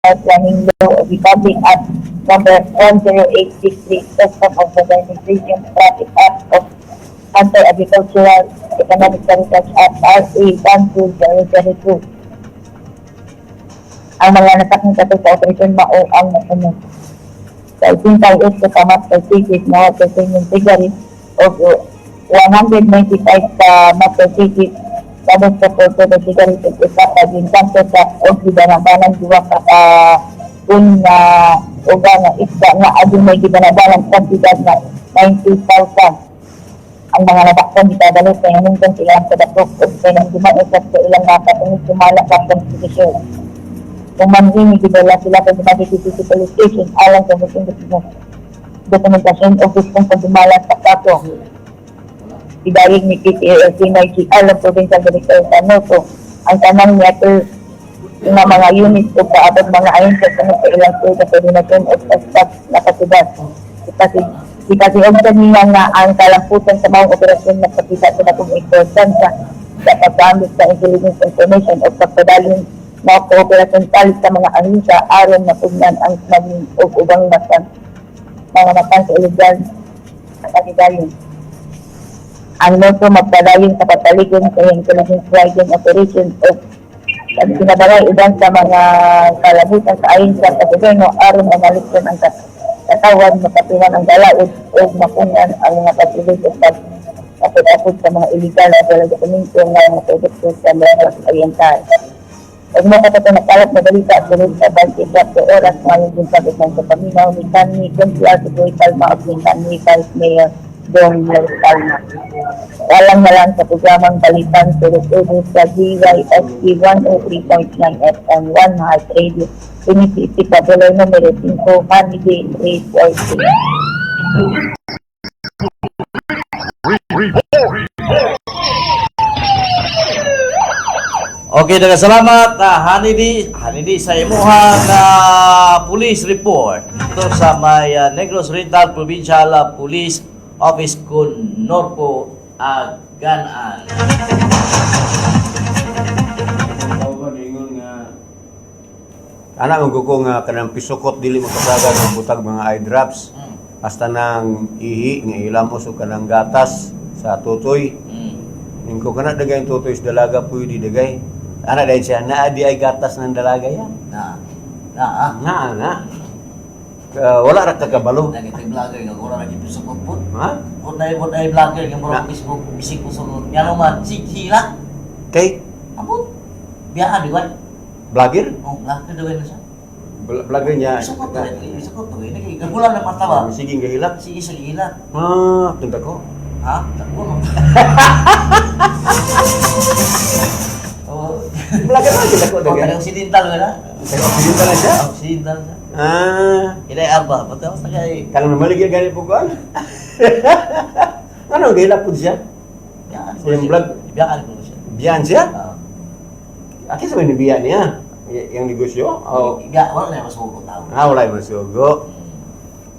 Planning Law of Republic Act Number 10863, Custom of Modernization Traffic Act of Anti-Agricultural Economic Sabotage Act RA 12002. Ang mga nasakong kato sa operasyon mao ang mosunod: sa 88 ka master cases na sa inyong cigarette o 195 ka master cases sabot sa porto de cigarette ug usa ka ginkanto sa og gibanabanang duha ka kun nga uga nga isda nga adunay gibanabanang kantidad na 90,000. Ang mga nabaktan gitadalo sa hinungdan sa ilang kadakop ug kay nang usab sa ilang nakatungod sumala sa konstitusyon. Human ini gidala sila sa Dumaguete City Police Station alang sa mutong dokumentasyon o gustong pagdumala sa kaso. Idayeg ni PPALC Margie alang Provincial Director sa NORPO ang tanang niya nga mga unit o kaabot mga ahensya tungod sa ilang sa koordinasyon o sa staff na kasidad. Ipasiugtan niya nga ang kalamputan sa maong operasyon nagpakita sa dakong importansya sa paggamit sa intelligence information o pagpadayon na kooperasyon kalit sa mga ahensya aron mapugnan ang smuggling o ubang matang mga matang sa ilegal sa katigayon. Ang NORPO magpadayon sa pagpalig-on sa intelligence driven operation o pagkinabaray uban sa mga kalabutan sa ahensya sa gobyerno aron malikton ang katawan, mapatuman ang galaod o mapunan ang mga pagsulod o pag sa mga illegal na wala dokumento nga mga produkto sa Negros Oriental. Ug mao kato nakalat na balita sulod sa 24 oras. Ngayong buntag ug sa paminaw ni kanhi Konsehal Sigoy Palma ug ni kanhi Vice Mayor Dong Palma. Walang na lang sa programang Balitang Sulod sa DYSP 103.9 FM 1 Heart Radio. Pinisisi pa tuloy numero 5, Holiday 346. Report. Okay, daghang salamat, Hanidi, Hanidi sa imuhang police report. Ito sa may Negros Oriental Provincial Police Office kun Norpo Aganaan. Tawag ingon nga ana man ko nga kanang pisukot dili makasagad og butag mga eye drops. Hasta nang ihi nga ilamos og kanang gatas sa tutoy. Ingko kana dagay tutoy sa dalaga pwede dagay. Ana dahil siya naa di ay gatas ng dalaga yan. Na. Na ah. Na na. Wala ra ka kabalo. Nagitay vlogger nga wala lagi pisukot po. Ha? Kung na vlogger nga murag Facebook bisig kusog. Ngano man sige lang. Kay Abot. Biyaan di ba? vlogger? Oh, vlogger daw na siya. Vlogger niya. Pisukot to, pisukot to. Nagkulang na mata ba? Sige gahilak. Sige sige lang. Ah, tunda ko. Ha? Takbo no. Oh. Vlogger man kita ko Oh, dagay. taga occidental wala? Taga Occidental na siya. Occidental siya. Ah, Ilay arba, pati ako sa kay kanang namaligya gani po ko. Ano gahilak po siya? Biyaan ko Sa iyong siya. vlog? Biyaan ko siya. Biyan siya? Ah. Aki sa may biyan niya? Yang negosyo? Oh. Biya, wala na masugo tao. Ah, wala yung masugo.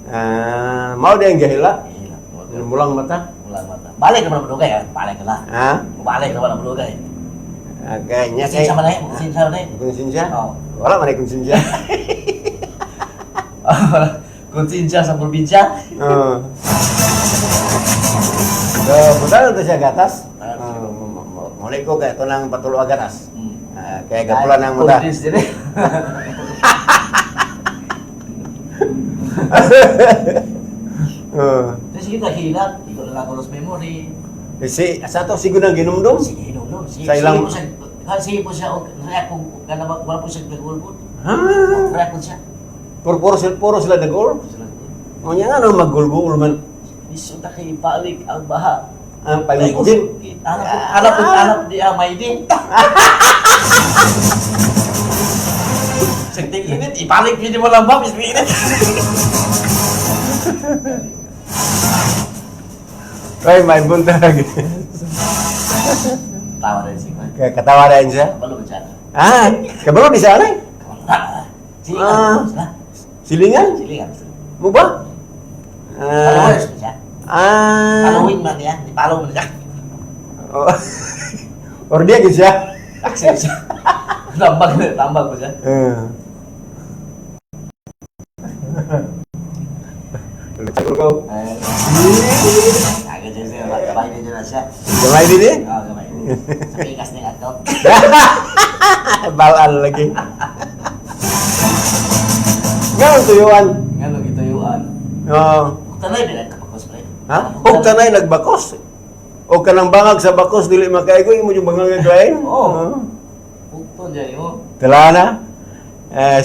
Ah, mao din gahila. Hila. Mulang mata. Wala mata. Balik naman ang bulugay, ah. Balik ka na. Ha? Balik naman ang bulugay. Ah, kanya kay Konsensya man eh, konsensya man eh. Konsensya? Oo. Wala man ay konsensya. Konsensya sa probinsya. Oo. So, buta na siya gatas. Ah, Ah, muli ko kaya ito lang patulo ang gatas. Ah, kaya gapula ng mata. Konsensya din eh. Oo. Sige kita hilat, ikaw na lang ako los memory. Si, sa to siguro ng ginumdum? Sige, no, no. Sige, Sa ilang- sige po siya, ha, sige po siya, og react kung kana ba wala po siya nagulbot. Ha? React po siya. Puro puro sila, puro sila nag-ul. Sila O niya nga no, maggulgul man. Iso ta kay balik ang baha. Ang paligid. Anak anak anak di amay di. Sa init, ibalik pwede mo lang ba? Bis init. Ay, may buntag. Tawa rin siya. Kaya katawa rin siya. Kabalo ba siya? Ah, kabalo di siya rin. Silingan. Ah. Sila. Silingan? Silingan. Mo ba? Ah, Followers ba siya? ah. Following man niya. Di-follow mo na siya. Oh. Or dia gitu siya. Tambag na, tambag mo siya. Eh. Ikaw. Agad siya sir, gamay din na siya. Gamay din eh. Oo, gamay. Sa pikas ng account. Balaan lagi. Ngayon tuyuan. Nga nung ituyuan. Oo. Tanay din nagkapakos pre. Ha? Og kanay nagbakos. O kanang bangag sa bakos dili makaigo imo yung bangag nga lain. Oo. Bugton dyan mo. Tala na. Eh,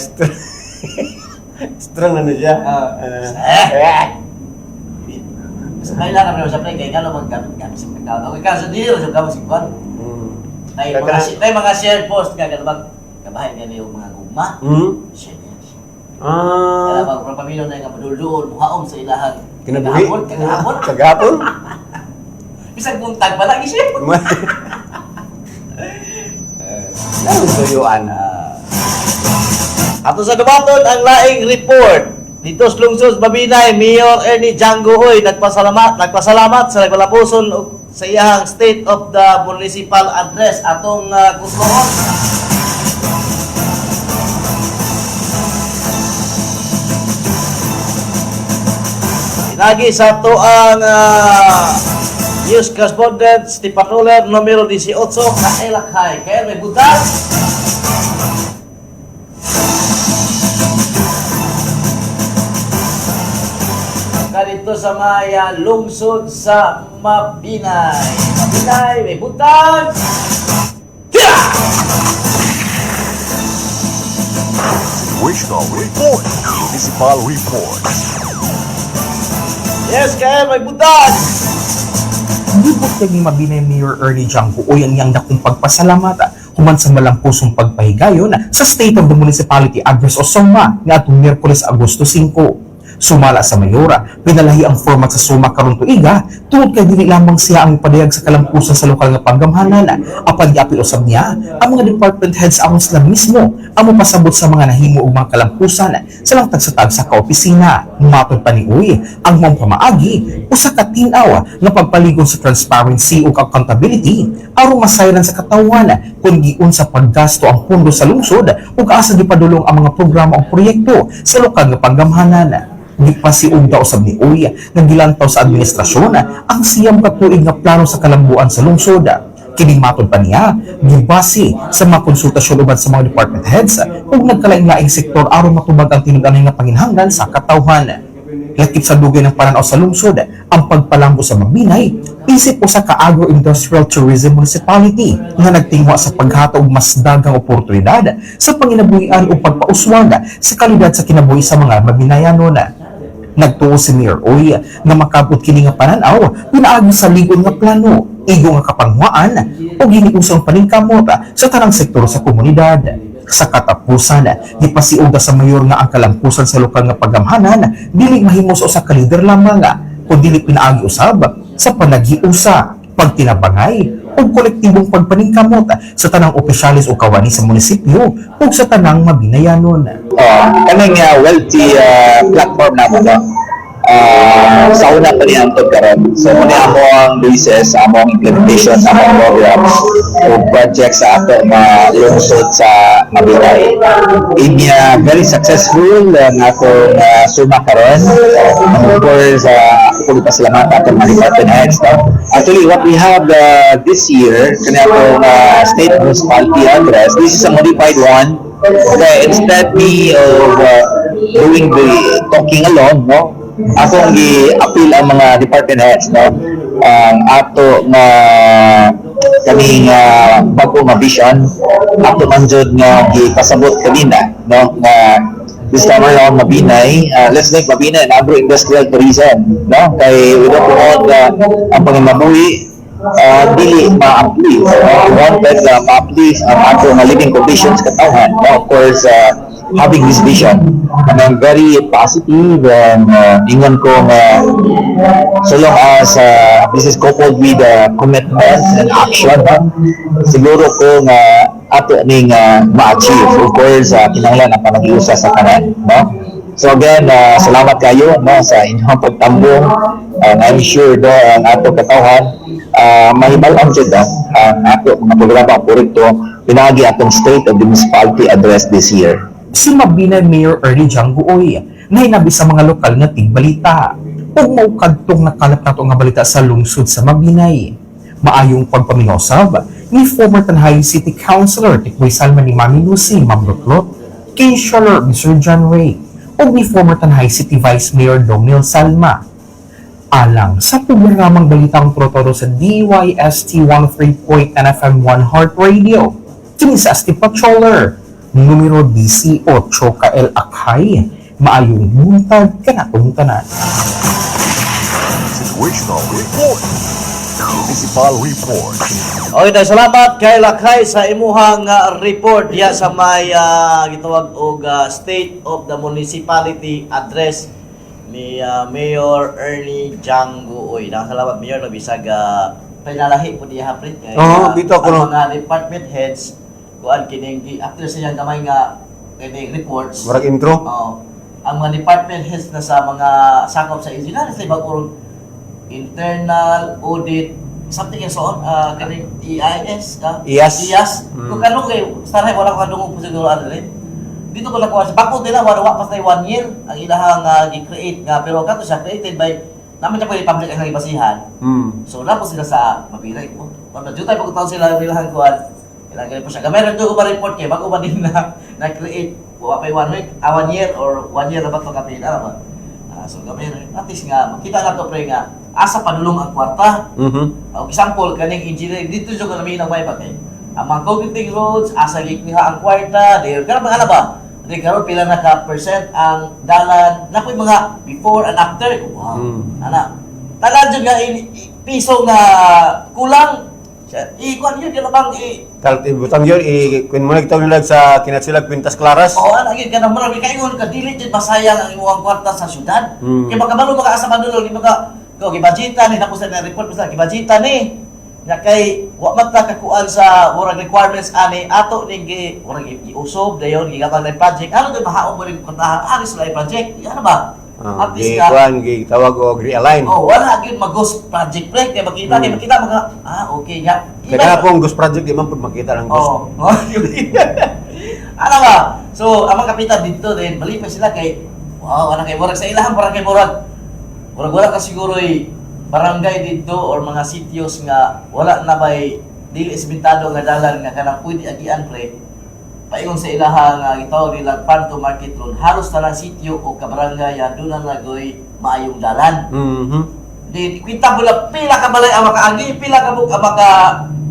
strong na na siya. Ah. Eh. Sa kailangan pre sa pre kay kalo maggamit gamit sa account. Okay kaso dili ra sa gamit sa kwan. Nay mga share post nga kanang bag kabahin gani yung mga gugma. Share niya. Kaya pag pamilya na nga padulduol muhaom sa ilahang Kinabuhi. Kagahapon, kagahapon. Kagahapon. Bisag buntag pa lang i-share. Anong tuyuan? Ato sa dumaton ang laing report. Dito sa Lungsod Mabinay, Mayor Ernie Django Hoy nagpasalamat sa nagpalapuson og sa iyahang State of the Municipal Address atong kusloon. Lagi sa ato ang news correspondent, si Patroller numero 18, Kaelakhay. Kaya may butas. Kadito sa may lungsod sa Mabinay. Mabinay, may butag! Tira! Situational Report. Municipal Report. Yes, kaya may butag! Gibutyag ni Mabinay Mayor Ernie Django Uy ang iyang dakong pagpasalamat human sa malampusong pagpahigayon sa State of the Municipality Address o SOMA ngadtong Miyerkules, Agosto 5. Sumala sa mayora, pinalahi ang format sa SOMA karon tuiga tungod kay dili lamang siya ang padayag sa kalampusan sa lokal nga panggamhanan, apan giapil usab niya ang mga department heads aron sila mismo ang mopasabot sa mga nahimo og mga kalampusan sa langtag sa ka opisina. Matod pa ni Uy, ang maong pamaagi usa ka tin-aw nga pagpaligon sa transparency ug accountability aron masayran sa katawhan kung giunsa paggasto ang pondo sa lungsod ug asa gipadulong ang mga programa o proyekto sa lokal nga panggamhanan. Gipasiugda usab ni Uy nga gilantaw sa administrasyon ang 9 ka tuig nga plano sa kalambuan sa lungsod. Kining, matod pa niya, gibase sa mga konsultasyon uban sa mga department heads ug nagkalain-laing sektor aron matubag ang tinud-anay nga panginhanglan sa katawhan. Lakip sa dugay ng pananaw sa lungsod ang pagpalambo sa Mabinay isip usa ka agro-industrial tourism municipality nga nagtingwa sa paghatag og mas daghang oportunidad sa panginabuhian o pagpauswag sa kalidad sa kinabuhi sa mga Mabinayanon. Nagtuo si Mayor Uy nga makabot kini nga pananaw pinaagi sa lig-on nga plano, igo nga kapanghuaan o giniusang paningkamot sa tanang sektor sa komunidad. Sa katapusan, gipasiugda sa mayor nga ang kalampusan sa lokal nga paggamhanan dili mahimo sa usa ka lider lamang kun dili pinaagi usab sa panaghiusa, pagtinabangay ug kolektibong pagpaningkamot sa tanang opisyalis o kawani sa munisipyo ug sa tanang Mabinayanon. Oh, kaning wealthy platform na mo, no? Sa una pa niya antod karon. So mo ni amo ang basis sa among implementation sa among programs o projects sa ato mga lungsod sa Mabinay. Inya very successful ang akong suma karon. And of course, ako pasalamat atong mga department heads, no? Actually, what we have this year, kani atong state municipality address, this is a modified one. Okay, instead me of doing the talking alone, no? Akong gi-appeal ang mga department heads, no? Ang ato nga kaming bago nga vision, ato man jud nga gipasabot kanina, no? Nga this time around Mabinay, let's make Mabinay an agro-industrial tourism, no? Kay we don't promote ang panginabuhi dili ma-uplift. No? We wanted ma-uplift ang ato nga living conditions katawhan. No? Of course, having this vision. And I'm very positive and ingon ko nga so long as this is coupled with commitment and action, no? Siguro ko nga ato ning ma-achieve. Of course, kinahanglan ang panag-iusa sa kanan. No? So again, salamat kayo, no, sa inyong pagtambong. And I'm sure, no, ang ato katawhan mahibal-an jud, no, ang ato mga programa o proyekto pinaagi atong State of the Municipality Address this year. Si Mabinay Mayor Ernie Django Uy. na hinabi sa mga lokal nga tigbalita. Ug mao kadtong nakalap nato nga balita sa lungsod sa Mabinay. Maayong pagpaminaw sab ni former Tanjay City Councilor Tikboy Salma ni Mami Lucy, Ma'am Lotlot, Councilor Mr. John Ray, ug ni former Tanjay City Vice Mayor Domil Salma. Alang sa programang Balitang Trotoro sa DYST 103.9 FM 1 Heart Radio, kini sa Asti Patroller, numero DC 8 KL Akay, maayong buntag kanatong tanan. Situational Report. Municipal Report. Okay, dahil salamat kay Lakay sa imuhang report diya sa may gitawag og State of the Municipality Address ni Mayor Ernie Django. Uy, salamat, Mayor, no, bisag pinalahi po diya pre. Kay, Oo, bitaw ko ang no. mga department heads kuan kining after sa iyang gamay nga kining reports. Murag intro. Oo. Ang mga department heads na sa mga sakop sa engineer sa ibang urong internal audit something and so on, kaning EIS ka. IAS. IAS. Mm. Kung ano kay sanay wala ko kadungog po siguro ano rin dito ko nakuha sa bako nila, wala wa pa one year ang ilahang gi-create nga, pero kato siya created by naman siya pwede public ang ibasihan. So na po sila sa Mabinay po. Pag na tayo pagkataon sila ang ilahang kuan. Kailangan po siya. Gamay ko ba report kay bago ba din na na-create, wa pa one week, one year or one year na ba to kapil ara ba? So gamay rin. At least nga makita na to, pre, nga asa padulong ang kwarta. Og example kaning engineering dito jud kami nang may bagay. Ang mga concreting roads asa gikuha ang kwarta, there kana ba, ana ba? Di karon pila na ka percent ang dalan na ko'y mga before and after. Wow. Ana. Tanan jud nga piso nga kulang. Siya, i-kuan yun, kana bang i Butang yun, i kun mo nagtawag nila sa kinatsila Quintas Claras. Oo, ana gyud kanang murag kaingon ka dili jud masayang ang imong kwarta sa syudad. Kay makabalo maka asa madulog di maka ko gibudgetan ni, tapos na report basta gibudgetan ni. Nya kay wa man ta kakuan sa murag requirements ani ato ning gi murag giusob dayon gigatang na project. Ano to mahaon mo ning kwartahan ari sila project. Ano ba? Ah, At least gi ka kuan gi tawag og realign. Oh, wala gyud mag-ghost project, pre, kay makita kay makita mga okay nga. Kaya kana pong ghost project di man pud makita ang ghost. Oo. Oh. Ano ba? So, ang mga kapitan dito din, malipay sila kay, wow, ano kay murag sa ilahang parang kay murag. Murag wala ka siguro ay barangay dito or mga sityos nga wala na bay dili esmentado nga dalan nga kanang pwede agian, pre. Paingon sa ilaha nga gitawag nila farm to market road, halos tanang sityo o kabarangay doon na nagoy maayong dalan. Di kwenta mo lang pila ka balay ang makaagi, pila ka buk ang maka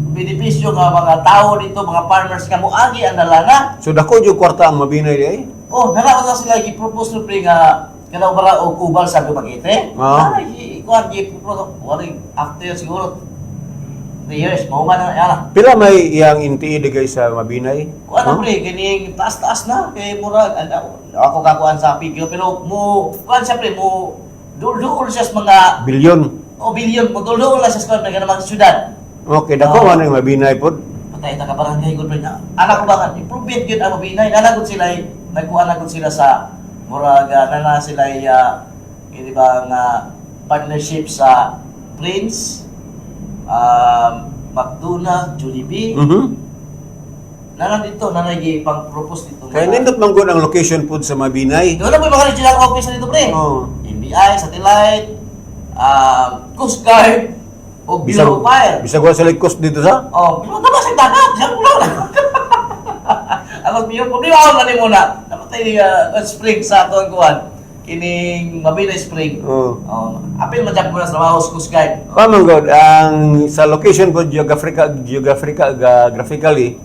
benepisyo nga mga tao dito, mga farmers nga moagi ang dalana. So dako jud kwarta ang Mabinay di ay. Oh, nara ko sila gi-propose no, pre, nga kanang bara og kubal sa Dumaguete. Oo. Ah, gi kuan gi-propose wala after siguro 3 years mao man na ana. Pila may iyang NTE di guys sa Mabinay? Kuan na Huh? pre, kining taas-taas na kay murag ako kakuan sa figure, pero mo kuan siya, pre, mo dul-duol siya sa mga Bilyon. o bilyon, mo dul-duol na siya sa kuan nga mga syudad. Okay, dako Oo. man ang Mabinay pod. Patay ta ka barangay gud pre na. Anak ko ba nga improvement gyud ang Mabinay. Nanagot sila nagkuan na gud sila sa murag nana sila di ba nga partnership sa Prince, McDonald, Jollibee. Nana dito, nana gi pang propose dito. Kay nindot man gud ang location pod sa Mabinay. Doon na po yung mga regional office na dito, pre. Oo. NBI, Satellite, Coast Guard, o Bureau of Fire. Bisag wala sila cost dito sa. Oh, pero tama sa dagat. Siya mo lang. Ako yung problema ako man muna. Namatay ni spring sa ato ang kuan. Kining Mabinay Spring. Oo. Oh, apil man jud mo na sa trabaho sa Coast Guard. Kuan man gud ang sa location pod geographically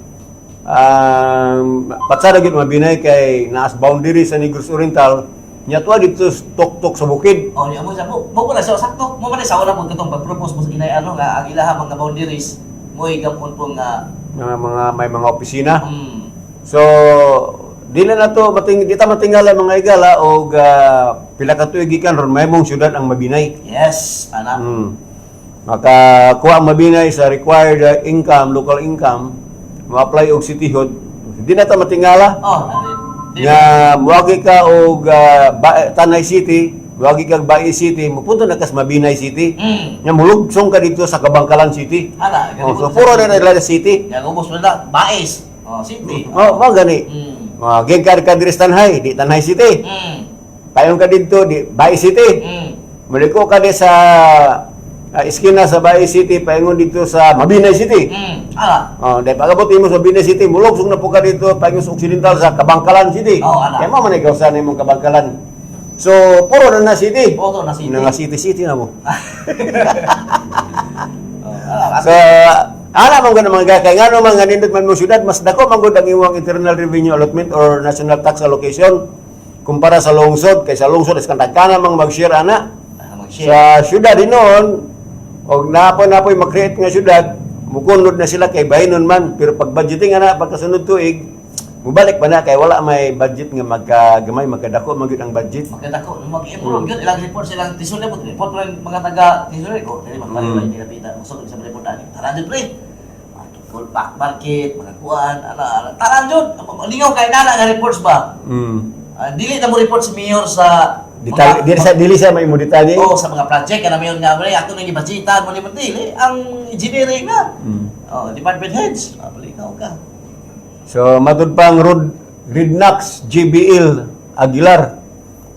ang patsada gyud Mabinay kay naas boundary sa Negros Oriental nya tuwa dito sa tok-tok sa bukid. Oh, niya mo siya mo. Mo pala siya sakto. Mo man sa una pud katong pag-propose mo sa inay ano nga ang ilaha mga boundaries mo gamon po nga Mga may mga opisina. So di na nato mating di ta matingala, mga igala, og pila ka tuig gikan ron mahimong syudad ang Mabinay. Yes, ana. Makakuha ang Mabinay sa required income, local income, mo-apply og cityhood. Di na ta matingala Oh, di, nga muagi ka og Tanay City, muagi kag Bae City, mupunto na kas Mabinay City. Nya mulugsong ka dito sa Kabangkalan City. Ana, Oh, so puro na nila city. Nga ubos mo na Bais. Oh, city. Oh, mao gani. Mga gikan ka diri sa Tanhay, di Tanhay City. Paingon ka didto di Bais City. Muliko ka di sa iskina sa Bais City, paingon dito sa Mabinay City. Ala. Oh, dahil pag-abot mo sa Mabinay City, mulugsong na po ka dito paingon sa Occidental sa Kabangkalan City. Oh, ala. Kaya mo man ikaw sa imong Kabangkalan. So, puro na na city. Puro na city. Na nga city city na mo. Oh, ala. So, ana man gud mga kay ngano man nga nindot man mo syudad, mas dako man gud ang imong internal revenue allotment or national tax allocation kumpara sa lungsod, kay sa lungsod is kantagkana mang mag-share ana. Ah, mag-share. Sa syudad hinuon og napo napoy ma-create nga syudad, mukunod na sila kay bahinon man, pero pag budgeting ana pagkasunod tuig, mubalik pa na kay wala may budget nga magkagamay, magkadako man gyud ang budget. Maganda ko, mag-improve yun, ilang report silang tisulay mo, report mo lang mga taga tisulay ko, dili magpalit ba hindi napita, musod sa report ani. Taran jud pre. Market call back market, mga kuan, ala ala. Taran jud, lingaw kay nana nga reports ba? Ah, dili na mo report si mayor sa Detalye, dili sa may mo detalye. Oo, sa mga project kana mayor nga pre, ato nang gibudgetan mo ni dili ang engineering na. Oh, department heads, palikaw ka. So, matud pang Rod Ridnax JBL Aguilar.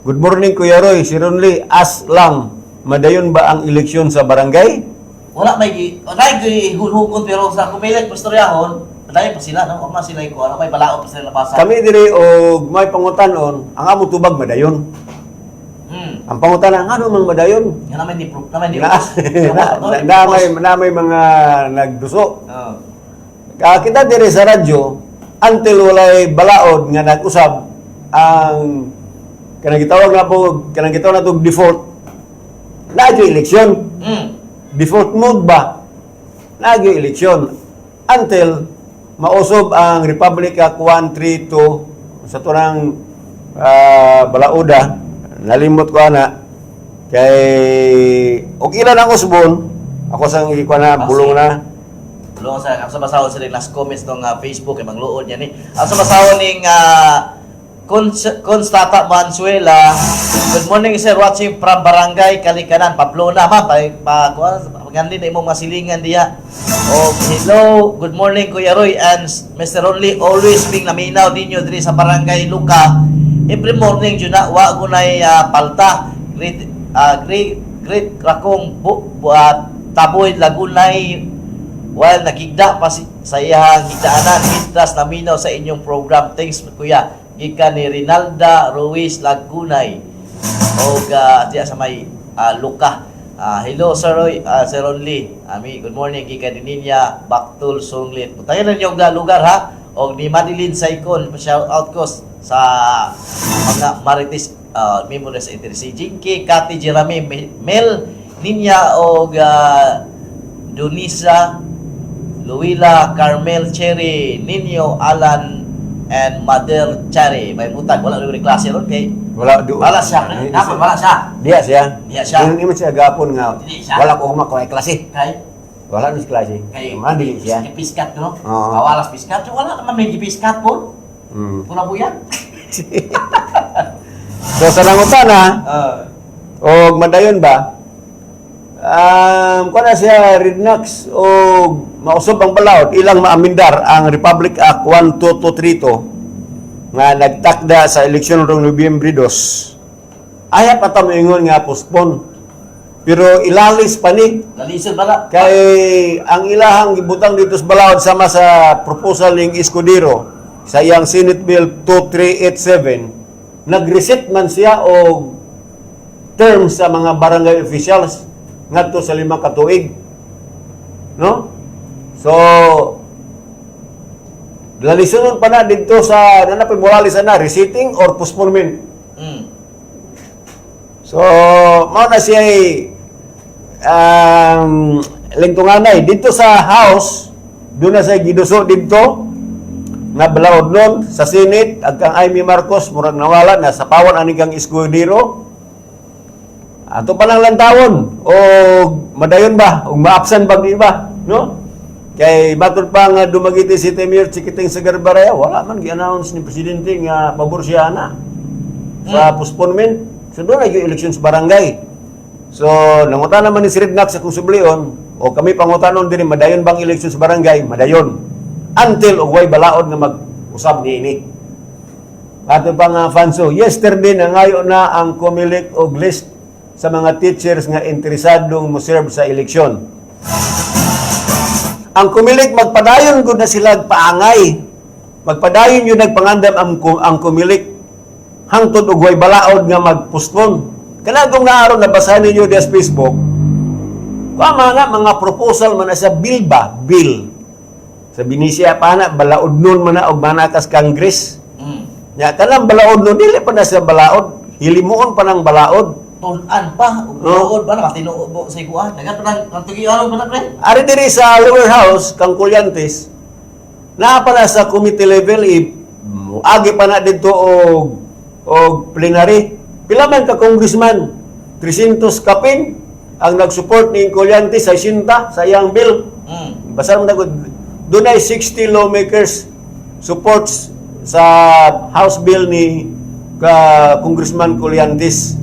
Good morning, Kuya Roy. Si Ronly, as lang. Madayon ba ang eleksyon sa barangay? Wala may wala gi hulhugon pero sa kumilit pastoryahon, padayon pa sila no, wa man sila ko, ano may balaod pa sila nabasa. Kami diri og may pangutanon, ang among tubag madayon. Ang pangutana, ngano mang madayon? Nga naman ni proof, naman ni Na may mga nagduso. Oh. Kita diri sa radyo, until walay balaod nga nag-usab ang kanang gitawag na po, kanang gitawag na tog default na eleksyon. Default mode ba? Lagi eleksyon until mausog ang Republic Act 132 sa turang balauda, nalimot ko ana kay og ilan ang usbon ako sang ikuan na bulong na. Luo sa ang sa basahon sa last comments nung Facebook kay mangluod niya ni. Ang sa basahon ning Constata Mansuela. Good morning, sir, watching from Barangay Kalikanan, Pamplona, ma'am. Pa, pa kuan pagandi na imong masilingan diya. Oh, hello, good morning, Kuya Roy and Mr. Ronly. Always being naminaw ninyo diri sa Barangay Luka. Every morning jud na wa gunay palta. Great great great rakong bu, bu, Taboy Lagunay while nagigda pa si, sa iyang higdaanan, hintras naminaw sa inyong program. Thanks, kuya. Gikan ni Rinalda Ruiz Lagunay. O diya sa may Luka. Hello, Sir Roy, Sir Ronly. Ami, good morning. Gikan ni Ninya Baktul Sunglit. Puntahan na ninyong lugar ha. Og ni Madeline Saicon, shout out ko sa mga Marites members sa si Jinky, Kati Jeremy, Mel, Ninya og Dunisa, Luila, Carmel Cherry, Nino, Alan, and Mother Cherry. May mutag, wala rin klase ron kay Wala do. Wala siya. Dapat wala siya. Diya siya. Diya siya. Hindi man siya gapon nga. Dili siya. Wala ko makuha klase. Kay Wala ni klase. kay Man dili siya. Gipiskat no? Oo. Kawalas piskat. Wala naman may gipiskat po. Pula po yan. So sa nangutana, og madayon ba? Kuha na siya Rednax og mausab ang balaod ilang maamindar ang Republic Act 12232 nga nagtakda sa eleksyon rong Nobyembre 2. Ayaw pa ta moingon nga postpone. Pero ilalis pa ni Lalisod bala. kay ang ilahang gibutang dito sa balaod sama sa proposal ning Escudero sa iyang Senate Bill 2387, nag-reset man siya og term sa mga barangay officials ngadto sa 5 ka tuig, no? So lalisunon pa na didto sa nanapay moralis na resetting or postponement. So, mao na siya lingtunganay. Dito sa House, doon na siya giduso dito, nga balaod nun, sa Senate, ag kang Amy Marcos, murag nawala na, sa pawan ani kang Escudero. Ato pa lang lantawon, o madayon ba, o maabsan ba di ba, no? Kay matud pa nga Dumaguete City Mayor Chiquiting Sagarbaraya, wala man gi-announce ni presidente nga pabor siya na sa postponement. So doon na yung eleksyon sa barangay. So nangutan naman ni Sir Rednax sa kung sublion, o kami pangutanon din, madayon bang eleksyon sa barangay? Madayon. Until og way balaod nga mag-usab ni ini. Ato pa nga fanso, yesterday nangayo na ang COMELEC og list sa mga teachers nga interesadong mo-serve sa eleksyon. Ang COMELEC, magpadayon gud na sila paangay. Magpadayon yun nagpangandam ang COMELEC hangtod og way balaod nga magpostpone. Kana kung naaron nabasa ninyo diya sa Facebook, kama nga mga proposal man na sa bill ba? Bill. Sa Benicia pa na, balaod nun man na og manakas Congress. Nya kanang balaod nun, dili pa na sa balaod, hilimuon pa ng balaod. Tun-an pa, ug Oh. tinuod ba na matinuod mo sa ikuan. Dagan pa nang ang tugianon pa na, pre. Ari diri sa lower house kang Collantes, naa pa na sa committee level, agi pa na didto og plenary. Pila man ka congressman? 300 kapin ang nag-support ni Collantes sa 60 sa iyang bill. Basta mo na dunay 60 lawmakers supports sa House bill ni ka Congressman Collantes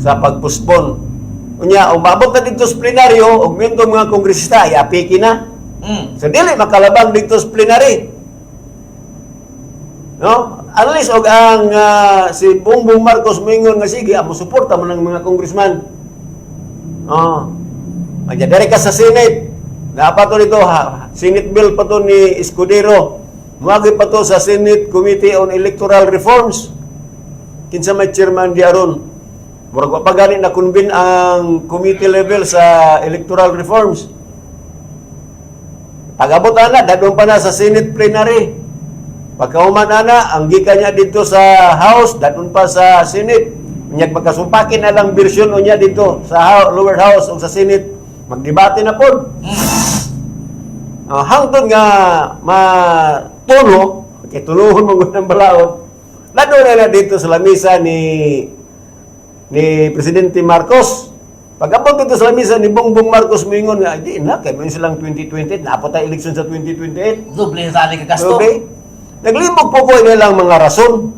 sa pagpospon. Unya, umabot na dito sa plenaryo, ug miyembro mga kongresista, iapiki na. So dili makalabang dito sa plenary. No? Unless og ang si Bongbong Marcos moingon nga sige, amo suporta mo ng mga congressman. Oh. Magyadari ka sa Senate. Naa pa to dito, ha, Senate bill pa to ni Escudero. Muagi pa to sa Senate Committee on Electoral Reforms. Kinsa may chairman di aron? Murag wa pa gani na convene ang committee level sa electoral reforms. Pag-abot ana, dadon pa na sa Senate plenary. Pagkahuman ana, ang gikan niya dito sa House, dadon pa sa Senate. Unyag magkasumpakin na lang version unya dito sa lower house o sa Senate. Magdebate na pod. Hangtod nga matuno, kay tuluhon mo ng balaod, lado na na dito sa lamisa ni Presidente Marcos. Pag-abot dito sa lamisa ni Bongbong Marcos, moingon nga, di na, kay mo silang 2028, naa pa tay eleksyon sa 2028. Doble na tali ka gasto. Okay? Naglibog po ko nilang mga rason.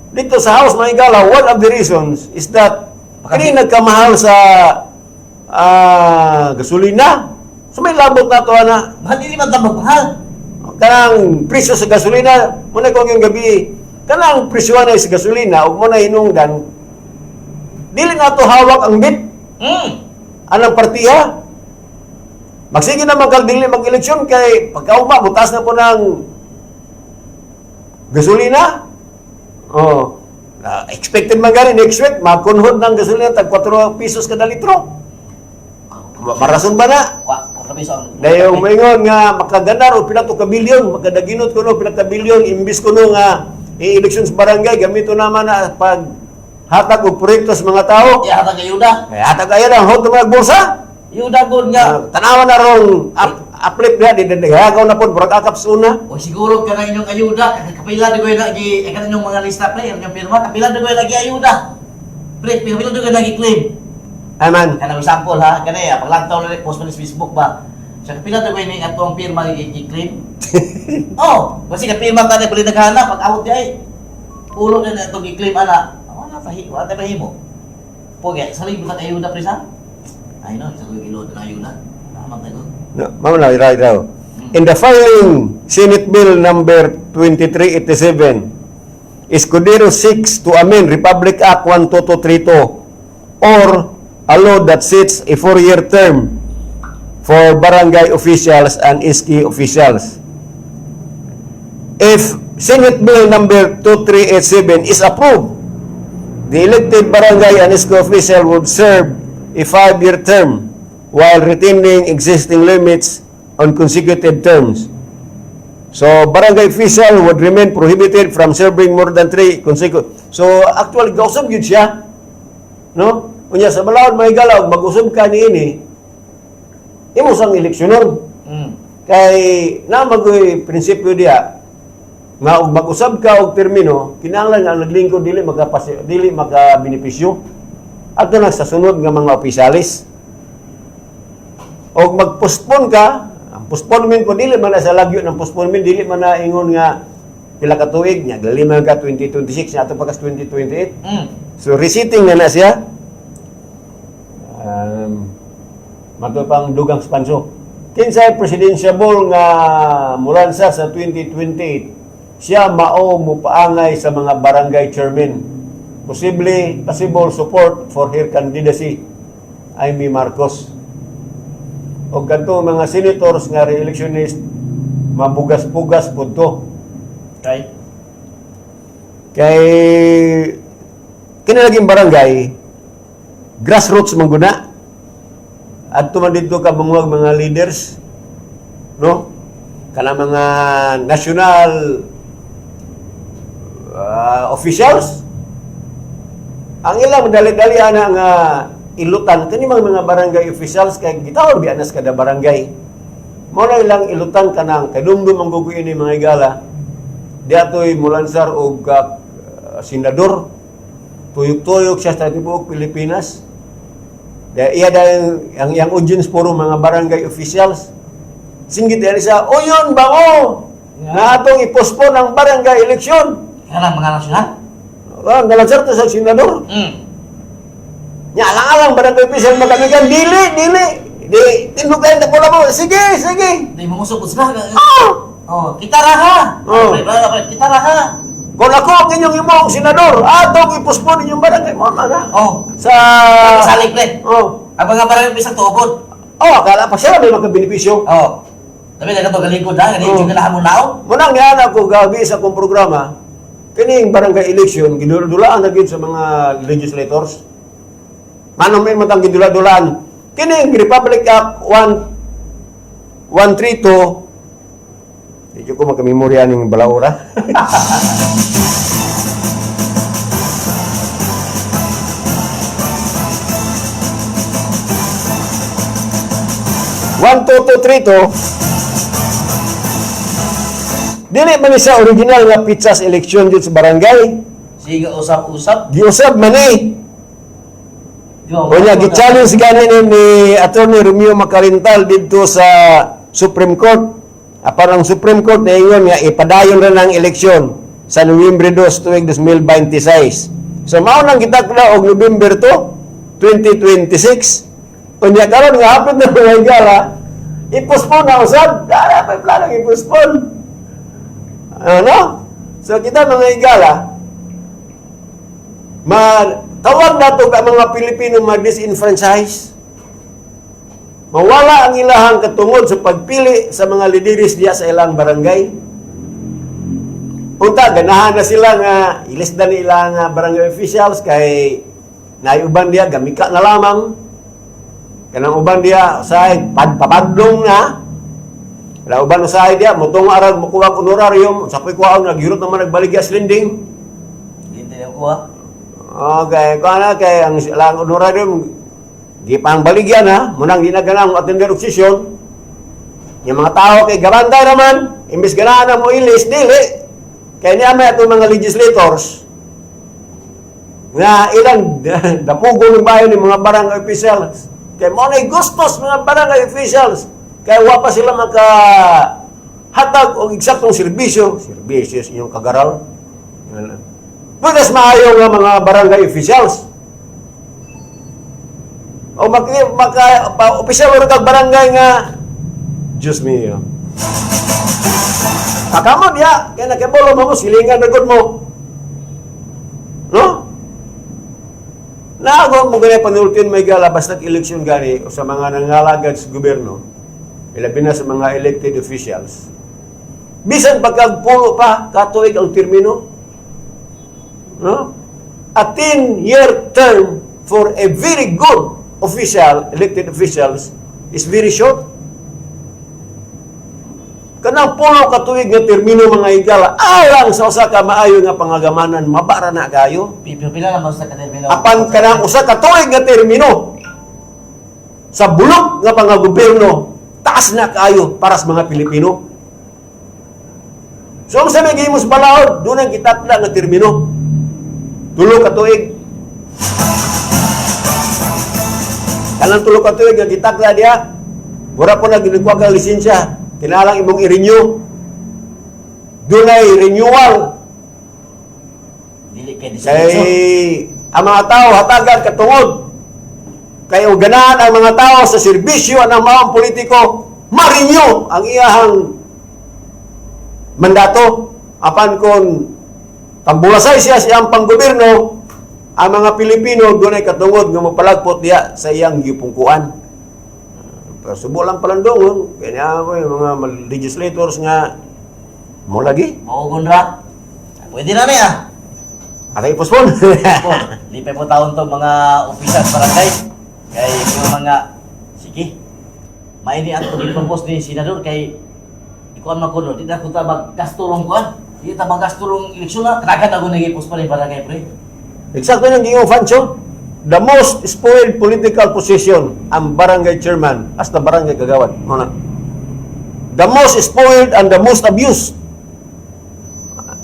Dito sa House, mga igala, one of the reasons is that kani nagkamahal sa gasolina. So may labot na to ana. Mahal, dili man ta magmahal. Kanang presyo sa gasolina, muna ko yung gabi, kanang presyo na sa gasolina, ug mo na hinungdan, dili na to hawak ang bit. Anang partiya. Magsige na kag dili mag-eleksyon kay pagkaugma butas na po ng gasolina. Oh. Expected man gani next week makunhod ng gasolina tag 4 pesos kada litro. Marason ba na? Wa, kami sa Dayon moingon nga makaganar og pila to ka bilyon, makadaginot kuno pila ka bilyon imbis kuno nga i-eleksyon sa barangay gamito naman na pag hatag og proyekto sa mga tao. Ya hatag ayuda. Kaya hatag ayo lang hot mga bulsa. Ayuda gud nga. Tanawa na rong uplift niya, di di na po, murag akap sa una. O siguro ka na inyong ayuda, kapila di ko lagi, ay kanang inyong mga lista, pre, inyong pirma, kapila di ko lagi ayuda. Pre, kapila di ko lagi claim. Aman. Kanang example ha, kani ah, paglantaw na post mo sa Facebook ba. Sa kapila di ko ini atong pirma i-claim. Oh, kasi kapirma ka na bali naghanap pag awot di ay ulo na na itong i-claim ana. Wala pa wala tayo mahimo. Poge, sa libo ka ayuda, pre, sa. Ay no, isa ko ilo na ayuda. Tama tayo. No, mao na, right raw. In the following Senate Bill number 2387, Escudero seeks to amend Republic Act 12232 or a law that sets a 4-year term for barangay officials and SK officials. If Senate Bill number 2387 is approved, the elected barangay and SK official would serve a 5-year term while retaining existing limits on consecutive terms. So, barangay official would remain prohibited from serving more than three consecutive. So, actually, gausab yun siya. No? Unya, sa balaod may galaw, mag-usab ka niini, imo sang eleksyonon. Kay na magoy prinsipyo diya nga og mag-usab ka og termino, kinahanglan ang naglingkod dili makabenepisyo. Adto na sa sunod nga mga opisyalis. Og mag-postpone ka, ang postponement ko dili man na sa lagyo ng postponement, dili man na ingon nga pila ka tuig nya, dili man ka 2026 nya ato pa kas 2028. So resetting na na siya. Mato pang dugang spanso. Kinsay presidential nga mulansa sa 2028? Siya mao mupaangay sa mga barangay chairman. Possible support for her candidacy, Imee Marcos. O kadto mga senators nga re-electionist, mabugas-pugas pud to. Kay Kay kini laging barangay grassroots man guna. Adto man didto ka manguhag mga leaders, no? Kana mga national officials, ang ilang dali-dali ana nga ilutan kani mga barangay officials kay gitawag biya nas kada barangay. Mao na ilang ilutan kanang kay dumdum ang guguin ni mga higala. Di atoy mulansar og senador. Tuyok-tuyok siya sa tibuok Pilipinas. Di, iya dahil ang iyang audience puro mga barangay officials. Singgit dahil siya, "O yun bango! Na atong i-postpone ang barangay election." Kanang mga nasyonal. Ah, nalansar to sa senador. Nya alang-alang barangay official magamigan, dili, dili. Di, tindog kayo na pula mo. Sige, sige. Di mo musok sila. Ah! Oh, kita ra ha. Oh. Pre, pre, pre, kita ra ha. Kung ako ang inyong imong senador, atong i-postpone inyong barangay mo na. Oh. Sa Salig, pre. Oh. Ang mga barangay official tuobod. Oh, akala pa siya may makabenepisyo. Oh. Sabi na kato galikod ha, gani Oh. oh. na mo lao. Munang niana ko gabi sa akong programa, kining barangay election gidulaan na gyud sa mga legislators. Manong may matang gidula-dulaan. Kining Republic Act 1 132. Di ko makamemorya ning balaura. 12232. Dili man ni siya original nga pitsas eleksyon dito sa barangay. Sige, usap-usap. Giusab man ni. Di ba? Unya gi-challenge gani ni Attorney Romeo Macalintal didto sa Supreme Court. Apan ang Supreme Court naingon nga ipadayon ra ng eleksyon sa Nobyembre 2 tuig 2026. So mao nang gitakda og November 2, 2026. Unya karon nga hapit na mga higala, i-postpone na usab. Dara may plano i-postpone. Ano? So kita mga higala, tawag nato ka mga Pilipino ma-disenfranchise. Mawala ang ilahang katungod sa pagpili sa mga lideres diya sa ilang barangay. Unta, ganahan na sila nga ilisda ni ilang nga barangay officials kay naiuban diya, gamika na lamang. Kanang uban diya, usahay, papadlong na. Kanang uban usahay diya, mutong arag, mukuha ang honorarium, sa kuwaon, naghirot naman nagbaligya sa linding. Hindi na kuha. Okay, kung ano, kay ang lang honorarium, di pa ang baligyan ha, munang di na ganang attender og sesyon. Yung mga tao kay gabantay naman, imbis ganahan na mo ilis, dili. Kaya niya may atong mga legislators, nga ilang dapugo ng bayan ng mga barangay officials. Kay mo na gustos mga barangay officials. Kay wa pa sila maka hatag og eksaktong serbisyo, serbisyo sa inyong kagaral. Pwede maayo nga mga barangay officials. O maka pa, opisyal ro kag barangay nga Diyos mio. Akamo diya, kay nakibolo mo silingan ra gud mo. No? Naago mo gani panultin may gala basta eleksyon gani o sa mga nangalagad sa gobyerno, ilabi na sa mga elected officials. Bisan pagkagpulo pa katuig ang termino. No? A 10-year term for a very good official, elected officials, is very short. Kanang pulo ka tuig nga termino mga higala, alang sa usa ka maayo nga pangagamanan, mabara na kayo. Pila naman sa katermino. Apan kanang usa ka tuig nga termino sa bulok nga pangagobyerno, taas na kaayo para sa mga Pilipino. So ang sa may gihimo sa balaod, doon ang gitakda nga termino. 3 ka tuig. Kanang 3 ka tuig nga gitakda diha, mura po na ginikuha ka lisensya, kinalang imong i-renew. Dunay renewal. Dili kay Kay ang mga tao hatagan katungod. Kay og ganahan ang mga tao sa serbisyo ang maong politiko, ma-renew ang iyahang mandato. Apan kung tambulasay siya sa iyang panggobyerno, ang mga Pilipino dunay katungod nga mopalagpot diya sa iyang gipungkuan. Pero subo lang palandongon, kanya mo yung mga legislators nga mo lagi. Maugon ra. Pwede na niya. Atay i-postpone. Po, lipay po taon to mga opisyal barangay. Kay mga mga sige. Maini ang pag-propose ni senador kay ikuan man kuno, di na ko ta magkastulong kuan. Di ta magkastulong eleksyon na kanagan ako nagipos pa rin barangay, pre. Eksakto nang giingon, Fancho. The most spoiled political position ang barangay chairman as the barangay kagawad. Mo na. The most spoiled and the most abused.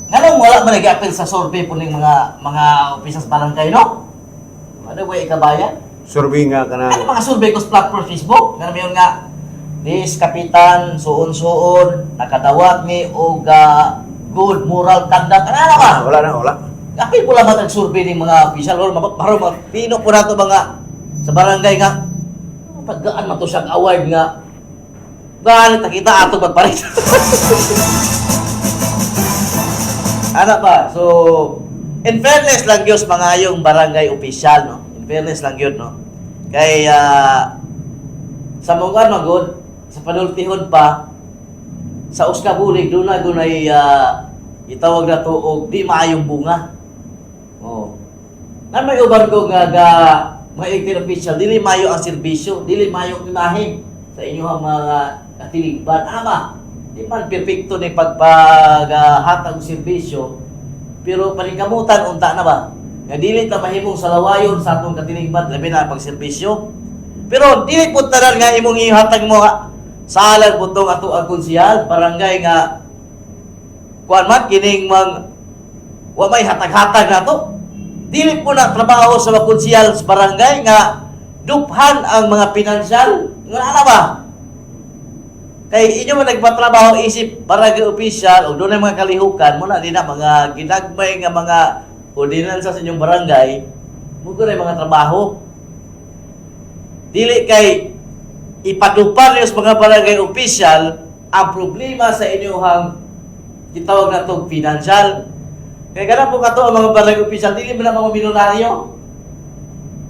Nganong wala man nag-appeal sa survey po ning mga opisyal sa barangay, no? Ano ba ikabayan? Survey nga kanang Ano mga survey ko sa platform Facebook? Nga naman nga, this kapitan, suon-suon, nakadawat ni og good moral conduct. Ano na ba? Wala na, wala. Apil po lamang ang survey ng mga official or maparo pino po nato mga sa barangay nga paggaan man to siyang award nga ganit nakita ato magpalit. Ano ba? So, in fairness lang yun mga yung barangay official, no? In fairness lang yun, no? Kay, sa mga magod, sa panultihon pa, sa Uskabulig, doon na gunay itawag na to og di maayong bunga. Oh. Na may uban ko nga ga mga elected official, dili maayo ang serbisyo, dili maayo ang imahe sa inyong mga katilingban. Ama, di man perpekto ni pagpaghatag og serbisyo, pero paningkamutan unta na ba? Nga dili ta mahimong salawayon sa atong katilingban, labi na ang pagserbisyo. Pero dili pud tanan nga imong ihatag mo nga salan pud tong ato ang konsehal, barangay nga kuan man kining mang wa may hatag-hatag nato. Dili po na trabaho sa mga konsehal sa barangay nga duphan ang mga pinansyal. Nga ana ba? Kay inyo man nagpatrabaho isip barangay official o doon mga kalihukan mo na di na mga ginagmay nga mga ordinansa sa inyong barangay mo na mga trabaho. Dili kay ipadupar niyo sa mga barangay official ang problema sa inyong gitawag na itong financial. Kaya ganun po kato ang mga barangay official, dili man na mga milyonaryo.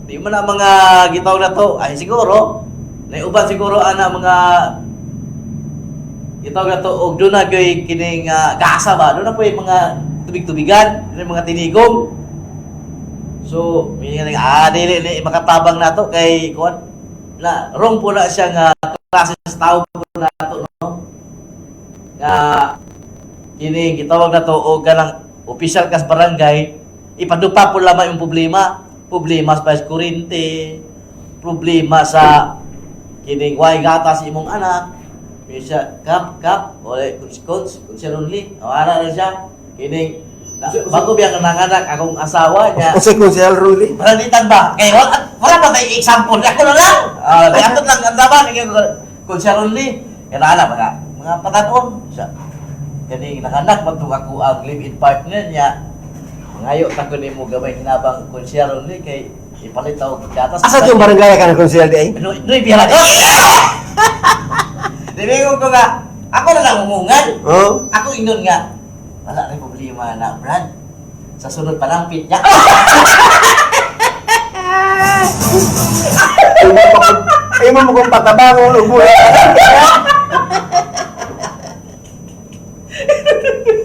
Di man na mga gitawag na to, ay siguro, naiuban siguro ana mga gitawag na to, og doon na gyoy kining gasa ba, doon na po yung mga tubig-tubigan, doon yung mga tinigong. So, may nga dili ni makatabang nato kay kuan na wrong po na siya nga klase sa tao po nato, no? Nga kini gitawag na to og kanang opisyal kas barangay ipadupa po lamang yung problema, problema sa bayas kuryente, problema sa kining way gatas imong anak. May siya kap kap ole kons kons kons only o ara na siya kining na, bago biya ka nanganak akong asawa niya. Unsay konsehal Ruli? Paralitan ba? Kay wala, wala pa tayo example. Ako na lang. Ah, kaya ato lang ang laban kung siya only. Kaya na mga pataton. Siya. Kani nanganak man tong ako ang live-in partner niya. Mangayo ta ko nimo gamay hinabang kung siya only kay ipalit og gatas. Asa yung barangay ka ng konsehal di ay? Ano, no, pira ko. Dili ko nga ako na lang umungan. Oh? Ako ingnon nga wala rin problema na Brad. Sa sunod pa lang niya. Imo mo kong patabangon ug buhi.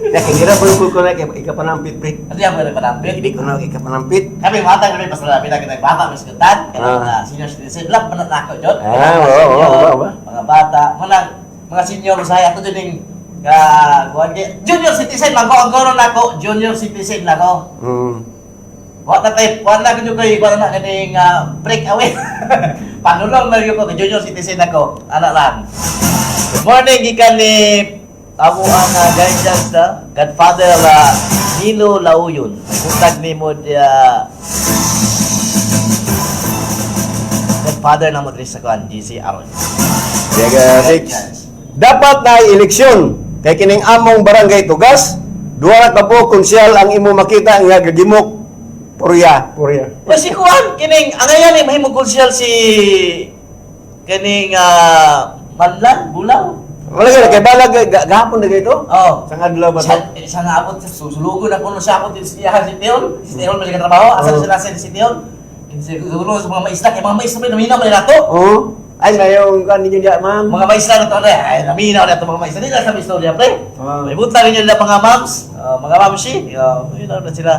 Ya, kaya gira po ko na kay ikapanampit, pre. Ano yung mga panampit? Hindi ko na ikapanampit. Kami bata, kami basta labi na kita bata, mas kutan. Kaya mga senior citizen lang, manat na ako, John. Ah, oo, oo, oo, oo. Mga bata, mga senior sa ato dyan yung kuwan kay- junior citizen lang ko, ang goro na ako, junior citizen lang ko. Wa na tayo, wa na gyud koy, wa na kaning break away. Panulong na gyud ko, kay junior citizen ako. Ana lang. Good morning gikan ni amo ang guidance na Godfather Nilo Lauyon. Buntag nimo Godfather na mo diri sa kuan GC aron. Diyaga six. Dapat na eleksyon kay kining among barangay tugas, duha ra ka buok konsehal ang imo makita nga gagimok. Purya, purya. Well, si Juan, kining angayan ni mahimong konsyal si kining Manlan Bulaw. Wala gyud kay balag gahapon na ito. Oh. Sa adlaw ba to? Sa nga abot sa susulugon ako no siya ako din siya si Teon. Si Teon man trabaho, asa Oh. sila sa si Teon. Siguro sa mga maisla kay mga maisla may naminaw man nato. Oo. Ay, mayong kan ninyo diya, ma'am. Mga maisla na to na, ay naminaw na to mga maisla. Nila sa istorya pre. Ah. May buta rin nila mga moms, mga mamshi, naminaw na sila.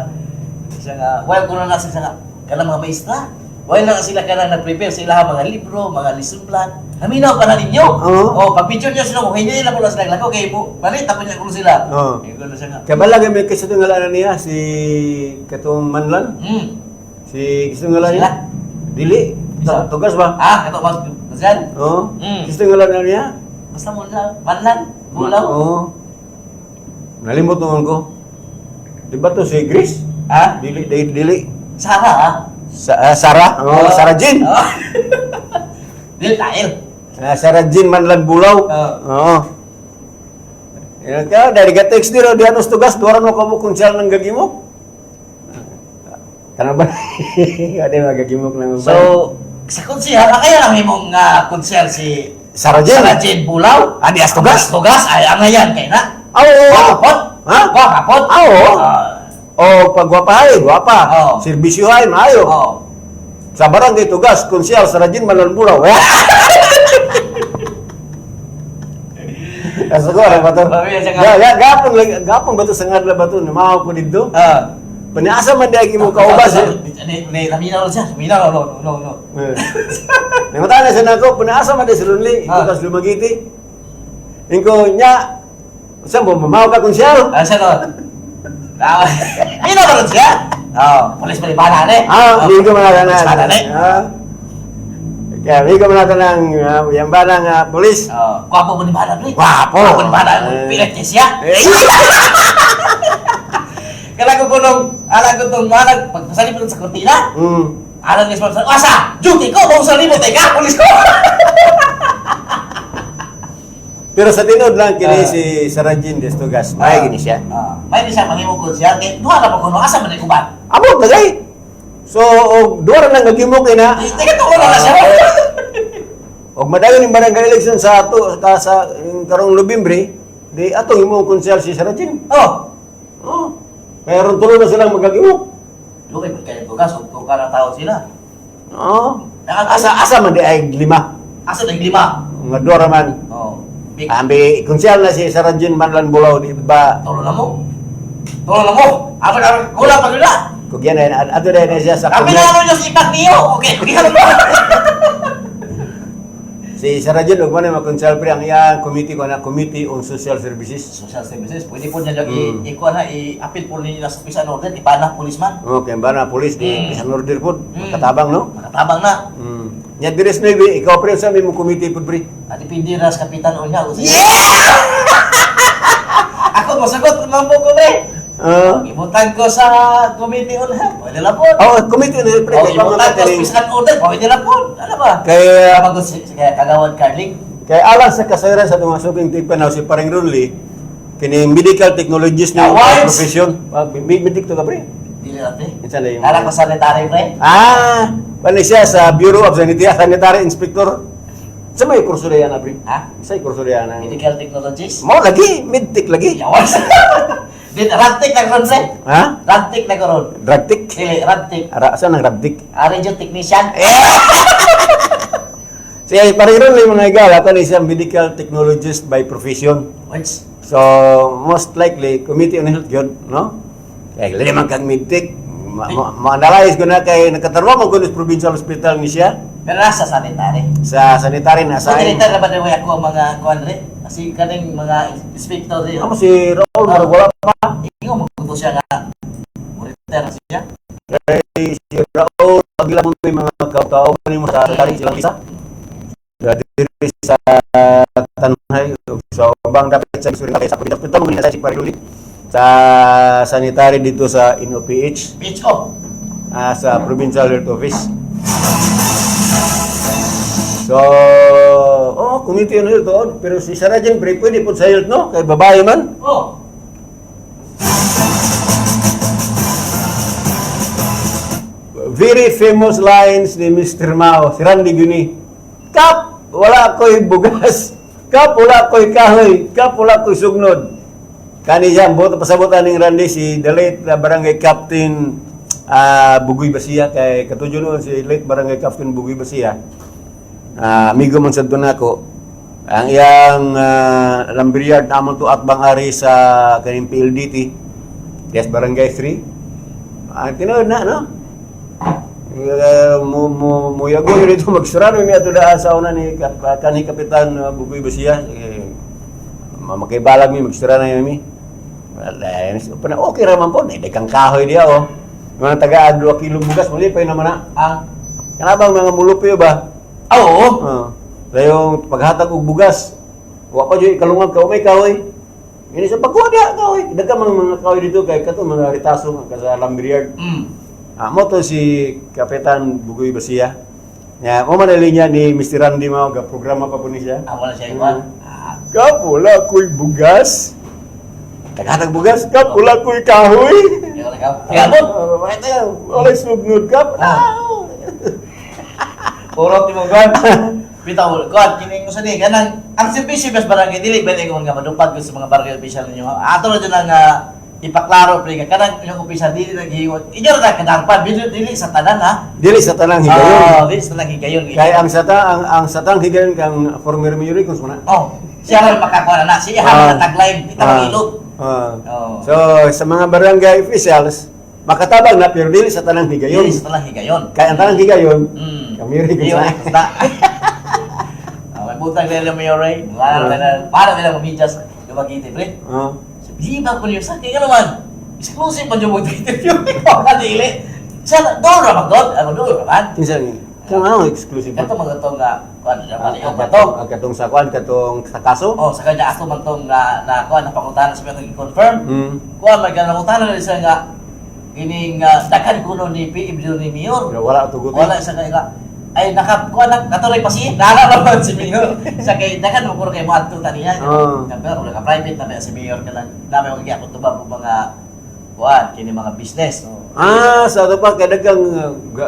Siya nga, while kuno na sila nga kanang mga maisla. While na sila kanang nag-prepare sa ilaha mga libro, mga lesson plan. Naminaw pa na ninyo. Oo. Oh, pag picture niyo sila, kung hindi nila kuno sila lako kay mo. Balit ako niya kuno sila. Oo. Eh, kuno siya nga. Kay balag may kasi itong ngalan niya si katong Manlan. Si gusto ngalan niya? Sila? Dili. Isa. Tugas ba? Ah, kato mas Yan. Oo. Mm. Gusto ngalan niya? Basta mo na, manlan, bulaw. Oo. Nalimot naman ko. Di ba to si Grace? Ha? Dili, dili, dili. Sara, ha? Sarah? Oo, Sarah Jean. Oh. Dili tail. Sarah Jean Manlan Bulaw. Oo. Oo. Yan ka, dari ka text diro, di anos tugas, duwaran mo kamo kung siya nang gagimok. Kana ba? Ade magagimok lang. So, sa konsehal, ang kaya lang imong konsehal si Sarah Jean. Sarah Jean Bulaw. Ah, di as tugas? Tugas, ay ang ngayan kay na. Ah, oo. Gwapot. Ha? Gwapot. Ah, oo. Ah, O pagwapahay, gwapa. Oo. Serbisyohay, maayo. oo. Sa barangay tugas, konsyal, Sarah Jean Manlan Bulaw. Asa ko, ano ba to? Pamilya siya nga. Gapong, gapong ba to sa ngadla ba to? Namaw ko dito. Ah. Paniasa man di mo kaubas eh. Ni ni naminaw siya. Naminaw, no, no, no, no. Eh. Nangutan na siya nako, paniasa man di si Lunli, Ah. ito tas lumagiti. Ingko nya, saan mo mamaw ka konsyal? Ah, siya no. Ah, minaw ba ron siya? Oh, pulis palibana ni. Ah, migo man na. Pulis bana ni. Ah. Kaya migo man na ng yang ba ng pulis. Oh, gwapo mo ni bana pre. Gwapo. Gwapo ni bana, Eh. pilit siya. Eh. Kala ko kunong, ala ko tong alag, pagpasalip sa kurtina, alang ni sponsor, asa, duty ko, mong salibot eh ka, pulis ko. Pero sa tinod lang kini Ah. si Sarah Jean Destugas, may gini siya. Ah, may di siya manghimong konsyal, kay duha na po kuno, asa man ni uban. Abot na gay. So og duha ra nang gagimok kay na. Teka, tuwa na siya. Og madayon yung barangay election sa ato sa karong Nobyembre, di atong imong konsyal si Sarah Jean. Oh, Oh. Pero tulo na silang magagimok. Lukay po kayo tugas, ug kung karang tao sila. Oo. Asa asa man di ay lima. Asa na lima. Nga duha ra man. Oh, big. Ambi konsyal na si Sarah Jean Manlan Bulaw di ba? Tulo na mo. Tulo na mo. Asa ka kulang pa nila. Kung yan ay ato na siya sa Kami na ano yung ipak niyo. Okay, okay ano mo. Si Sarah Jean ug man ay makonsyal pre ang iyang committee ko na Committee on Social Services. Social services, pwede po niya lang i-ikuha na, i-appeal po ninyo sa peace and order, ipana, policeman. Okay, ba na police di isang order po, makatabang no? Makatabang na. Nya dires maybe ikaw pre sa mo committee pud pre. At depende na sa kapitan o niya. Yeah! Ako, masagot kung mambo ko, pre. Ah. Ibutan ko sa committee on health, pwede lang po. Oh, committee on health pre Oh, kay ibutan ko sa peace and order, pwede lang po. Ano ba? Kay Kapag si kaya Kagawad Carling, kay alang sa kasayran sa atong suking tigpanaw si Paring Runli kini medical technologist na Awards! profession. Ah, medic to ka pre. dili na, pre. Kinsa na yung Alam ko sanitary, pre. Ah, paano siya sa Bureau of Sanitary, Sanitary Inspector. Sa may kurso na yan, pre? Ha? Sa may kurso na yan. Medical technologist. Mao lagi, medtech lagi. Yawas. Din, rantik na karon, pre. Ha? Rantik na karon. Drugtic? Dili, rantik. Ara, saan ang drugtic? Ah, radio technician. Siya, parang ron lang mga igala, ako ni siya medical technologist by profession. Words. So, most likely, Committee on Health yun, no? Kaya limang kang medtech, ma-analyze ko na kay nakatarwa mo ko sa provincial hospital ni siya Pero nasa sanitary. sa sanitary na Sa sa sanitary na ba na ako ang mga kuan re? Kasi kaning mga inspector rin. Amo si Raul, murag wala pa. Ingo magbuto siya nga. Monitor na siya. Kay si Raul, pagila mo may mga katao mo sa sanitary silang isa. Sa diri sa Tanhay ug sa ubang dapat sa Suriname sa provincial hospital mo ni sa si Pariguli sa sanitary dito sa NOPH Bitch ko. sa Provincial Health Office. So, oh, committee on health, oh, pero si Sarah Jane, pre, pwede po sa health, no? Kay babae man. Oh. Very famous lines ni Mr. Mao, si Randy Guni. Kap, wala ko'y bugas. Kapula ko'y kahoy, kapula ko'y sugnod. Kani siya, buot pasabot aning Randy si the late barangay captain Bugoy Basia, kay katudyo noon si late barangay captain Bugoy Basia. Amigo man sad nako. Ang iyang lumberyard namon to at bang ari sa kaning PLDT. Yes, Barangay 3. Tinuod na, no? Mo mo mo yago yun ito magsurano mi ato daan sa una ni kanhi Kapitan Bugoy Basia. Eh, makibalag mi magsura na mi. Wala, okay ra man po, eh, kang kahoy diya oh. Mga taga 2 kilo bugas mali pa naman na. Ang Kana bang mga mulupyo ba? Ah, oo. Oh. Dayong paghatag og bugas. Wa pa jud kalungag ka umay kahoy. Ini sa pagkuha diha kahoy. Daghan mga kahoy dito kay kato mga ritaso nga sa lumberyard. Mo to si Kapitan Bugoy Basia. Ya, mo man linya ni Mr. Randy mao ga programa pa po ni siya. Wala siya ikuan. Ah, Kapula ko'y bugas. Taghatag bugas, kapula ko'y kahoy. ikaw ikaw. Ikaw mo. Bakit tayo? Walay sugnod kap. Ah. Puro ti mo gan. Bitaw, God, kini ko sa ni kanang ang serbisyo bes barangay dili ba ko nga madupag sa mga barangay official ninyo. Ato ra jud ang ipaklaro pre nga kanang inyong official dili naghiwat. Inyo ra kadangpan dili dili sa tanan ha. Dili sa tanang higayon. Oh, dili sa tanang higayon. Kay ang satang higayon kang former mayor kung na. Oh, siya ra makakuha na siya ra tagline bitaw ilog. Oh. So sa mga barangay officials makatabang na pero dili sa tanang higayon. Dili sa tanang higayon. Kay ang tanang higayon, kami rin Iyo, sa. basta. May butang nila Mayor Ray. Para nila mamidya sa Dumaguete, pre. Di ba ko niyo sa kaya naman? Exclusive man yung mag-interview. Ikaw ka dili. Siya, doon ra man doon. Ako doon ra man. Kinsa ni? Kang ano exclusive? Kato mga tong nga, kuan na mali Ang ba to? katong katong sa kuan katong sa kaso. Oh, sa kanya ako man tong na na kuan na pangutana sa mga confirm. Kuan man ganang utana na siya nga kining daghan kuno ni PM ni Mayor. Pero wala tugot. Wala sa kanya ay naka kuan na katuloy pa siya. Nara naman si Mayor. Sa kay daghan mo kuno kay moadto ta niya. Oo. Pero kung naka-private na ba si Mayor kanang dami mo gyapon tubag og mga kuan kini mga business. No? Sa ato pa kay daghang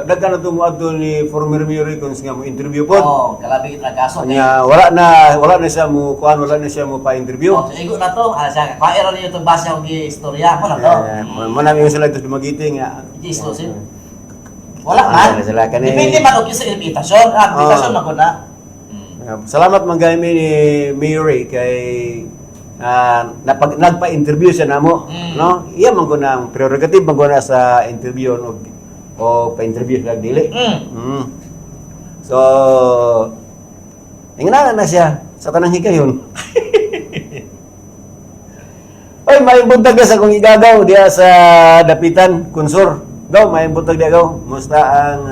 daghan na tumuadto ni former mayor kung nga mo interview pod. Oh, kalabi kita kaso. Nya wala na siya mo kuan, wala na siya mo pa-interview. Oh, so igo na to. Siya kaira niyo itong base ang istorya ko na to. Eh, mo na yung sila ito Dumaguete nga. Exclusive. Wala Ah, man. sila kani. Depende man og sa invitation. Invitation man ko na. Salamat man gaymi ni Mayor Ray kay nagpa-interview siya namo, no? Iya man ko na ang prerogative man ko na sa interview no, o pa-interview sa dili. So, ingana na siya sa tanang higayon. Oy, may buntag na sa kong igagaw diya sa Dapitan, Kunsor. Gaw, may buntag diya gaw. Musta ang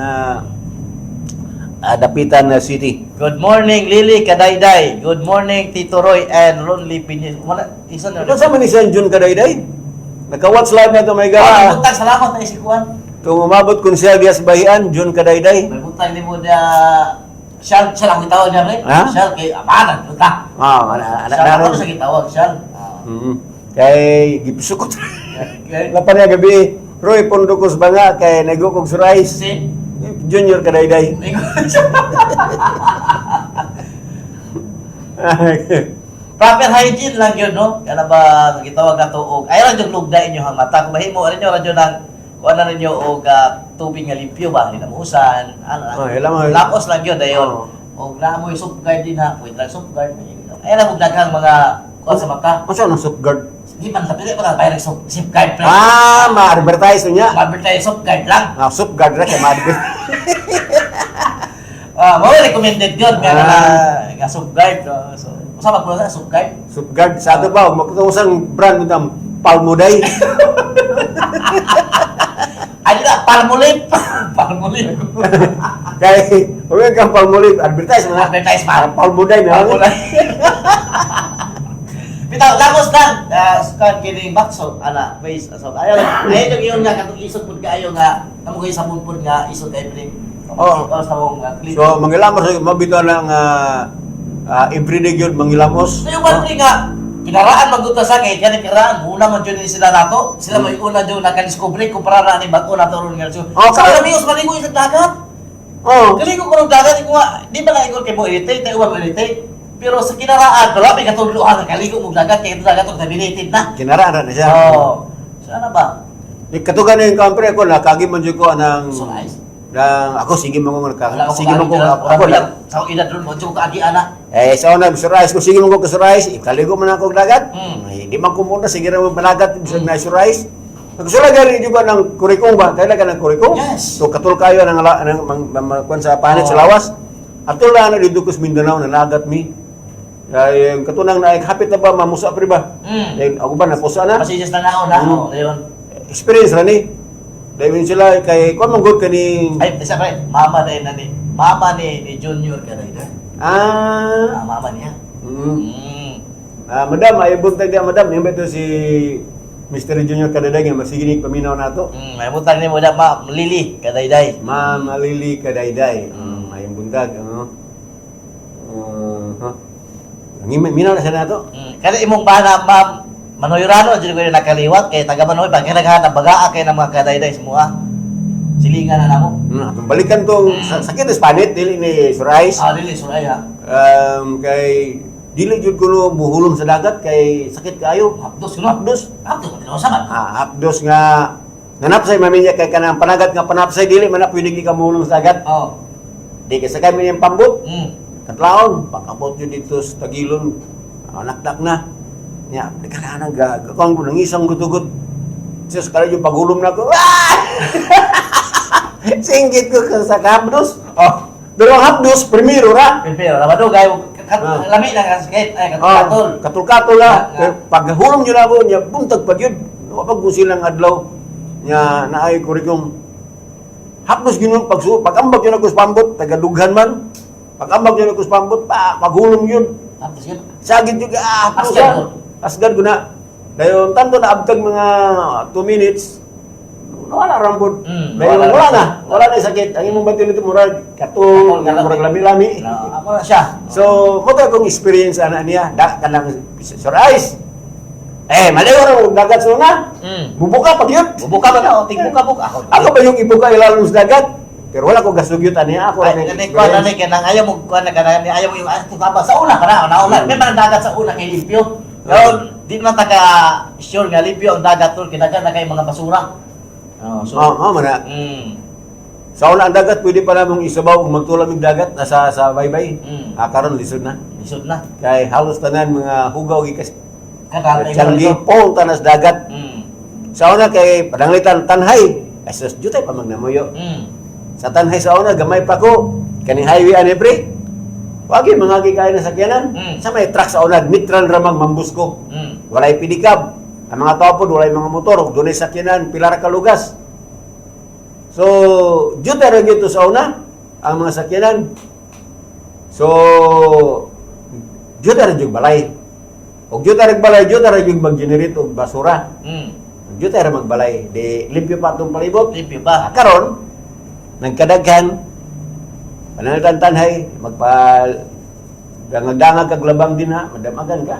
Dapitan na City. Good morning, Lily Kadayday. Good morning, Tito Roy and Ronly Pinis. Wala, isa na. Ito sa man ni San Jun Kadayday. Naka-watch live na ito, may Oh, ga. buntag, salamat na si Juan. Kung umabot kun siya diya sa bahian, Jun Kadayday. May buntag ni mo niya. Siya, siya lang gitawag niya, pre. Ha? Siya, kay Amanan, buta. Ana Siya, naron. ako sa gitawag, siya. Kay gipisukot. Okay. Lapan niya gabi. Roy pondo ko sa banga kay nagukog sa rice. Si, Junior Kadayday. Proper hygiene lang yun, no? Kaya na ba, gitawag na to, og, ay radyo lugda inyo ang mata. Kung mahimo, rin nyo, radyo ng, kuha na ninyo, og tubig nga limpyo ba, hinamusan, ano, Oh, hila mo. Lakos lang yun, dayon. Oh. Og naamoy safeguard din ha, pwede lang safeguard. Ay lang, og daghang mga kuha sa mata. Unsa nang safeguard? Di man, pili pa na, bayar safeguard, pre. Ma-advertise niya. Ma-advertise, safeguard lang. Safeguard ra kay ma-advertise. Mao recommended yun, nga nga safeguard. No? So, usama ko na safeguard. Safeguard sa ato pa magkatungusang brand mo Palmoday. Ay, na, Palmolive. Palmolive. Kay huwag kang Palmolive, advertise mo na. Advertise pa. Palmoday na. Palmolive. Bitaw, lamos lang. Kan kining bakso, ana, face. So, ayaw, ayaw yung iyon nga, katong isod pud kaayo nga, kamo kayo sabon pud nga, isod kayo pre. Oo. Oh, sabon nga, clean. So mangilamos mabito na nga everyday gyud mangilamos. So, yung one pre nga, kinaraan maguta sa kay kani kiraan una man jud ni sila nato sila may una jud nakadiscover kumpara na ni bag-o nato ron nga so Oh, sa kaya- amigos maligo sa dagat. Oh. Kali ko kurong dagat ko nga di ba na ingon kay mo irritate tayo mo irritate. Pero sa kinaraan, wala may katudlohan nga kaligo mo dagat kay ito dagat contaminated na. Kinaraan ra na siya. Oh. So ano ba? Di katugan na yung kampre ako, nakagi man jud ko ng So nice. ng ako sige mo ko Wala ko sige mo ko ako ako lang sa akong edad ron mo ko kaagi ana. Eh, sa una, Sir Rice, kung sige mo ko Sir Rice, ikaligo man ako og dagat. Eh, hindi man ko muna, sige ra mo managat, bisag na Sir Rice. Nagsulay gani jud ko ng kurikong ba? Kailan ka ng kurikong? Yes. So katul kayo ng ng kuan sa panit sa Oh. lawas. Atol na ano dito ko sa Mindanao nanagat mi. Ay, yung katunang na hapit na ba mamusa pre ba? Dahil ako ba napusa na? Kasi just na na oh, dayon. Experience ra ni. Dahil sila kay kuan man gud kaning Ay, isa pre, mama na ni mama ni Junior ka rin. ah Ah, mama niya. Ah, madam, ay buntag diya, madam. Yung ba ito si Mr. Junior Kadaday nga masiginig paminaw nato. May butang ni mo da ma Lily kadayday. Ma'am Alili Kadayday. Ay buntag, ano? Huh? Minaw na siya nato. Kada imong bana ma'am Manoyrano jud ko nakaliwat kay taga Manoy pag naghanap bagaa kay ng mga kadayday semua. Silingan na namo. Atong balikan tong sakit is panit dili ni Surais. Ah, dili suray ha. Kay dili jud kuno muhulom sa dagat kay sakit kaayo. Hapdos kuno. Hapdos. Hapdos man sa man. Ah, hapdos nga nanapsay maminya kay kanang panagat nga panapsay dili man na pwede ka muhulom sa dagat. Oh. Di kay sakay man yung pambot. Katlaon, pag-abot yun dito sa Tagilon, nakdak na. Nya, di ka na ga, kung ko nangisang gutugot. Sus, kala yung paghulom na ko. Ah! Singgit ko ka sa hapdos. Oh, pero ang hapdos, primero ra. Pero rabado kay lami na ka sakit ay Oh, katol. katul-katol la. Ah, Pero paghulom yun ako, nya, buntag pag yun. Wa pag silang adlaw. Nya, naay kurikong hapdos yun pag pag-ambag yun ako sa pambot, tagadughan man. Pag-ambag yun ako sa pambot, pa, paghulom yun. Hapdos yun. Sagit juga ah, Asgad ko. Asgad ko na. Dayon tanto na abtag mga 2 minutes. Wala rambod. Dayon Wala wala, na. na. Wala na yung sakit. Ang imong batin nito murag Katol, katol, murag lami-lami. Na, ako na siya. So, mo to akong experience ana niya. Da kanang surprise. Eh, maliw ra mo dagat so na. Bubuka pag yun. Bubuka ba na? Tingbuka buka ako. Ako ba yung ibuka ilalong sa dagat? Pero wala ko gasugyot ani ako ra Ay, kani kuan ani kay nang ayaw mo kuan na kana ni ayaw mo yung tama sa una kana na una. May mga dagat sa una kay limpyo. Pero di man ta ka sure nga limpyo ang dagat tol kay daghan na kay mga basura. Oh, so Oh, oh, man na. Sa una ang dagat pwede pa namong isabaw ug magtulam og dagat nasa sa baybay. Ah, karon lisod na. Lisod na. Kay halos tanan mga hugaw gikas Kanal ay Changi pong tanas dagat. Sa una kay pananglitan Tanhay. Asos jutay pa magnamuyo. Sa Tanhay sa una gamay pa ko kaning highway ani pre. Wagi mga gikain na sakyanan. Sa may truck sa una nitran ramang mambusko. Walay pidikab. Ang mga tao pod walay mga motor ug dunay sakyanan pila ra ka lugas. So, jutay ra gyud to sa una ang mga sakyanan. So, jutay ra gyud balay. Og jutay ra balay, jutay ra gyud mag-generate og basura. Jutay ra magbalay. Di limpyo pa atong palibot. Limpyo ba? Ah, karon nagkadaghan pananglitan Tanhay magpa dangag-dangag kag labang din ha, madamagan ka.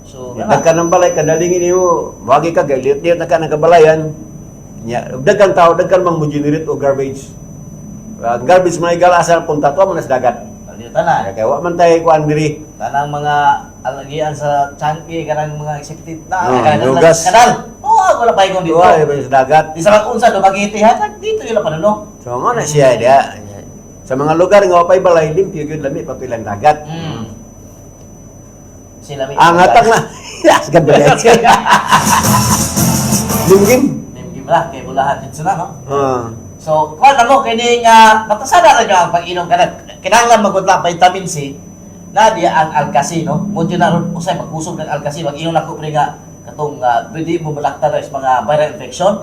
So, Ya, dagkan ng balay kadalingin nimo, wagi ka kay liot-liot na ka ng kabalayan. Nya, ug daghan tao daghan mang mo-generate og garbage. Ang garbage mga igala asa punta to man sa dagat. Palitan na. Kaya wa man tay kuan diri. Tanang mga alagian sa Changi kanang mga executive na Oh, kanang lugas. kanal. Oh, wala pa dito. Wa ba sa dagat. Di sa mag-unsa Dumaguete ha, dito yun lang panuno. So mo na siya diya. Sa mga lugar nga wapay balay limpyo gyud lami pa ilang dagat. Sila may Ang hatak na. Asgad ba yan? Limgim. Limgim lah kay bulahan dito na no. Ah. So, kuan na mo kini nga batasana ra nyo ang pag-inom kana. Kinahanglan magud lang vitamin C na diya ang Alkasi no. Mo na ron usay magkusog ng Alkasi mag-inom nako pre nga katong pwede mo malakta na sa mga viral infection.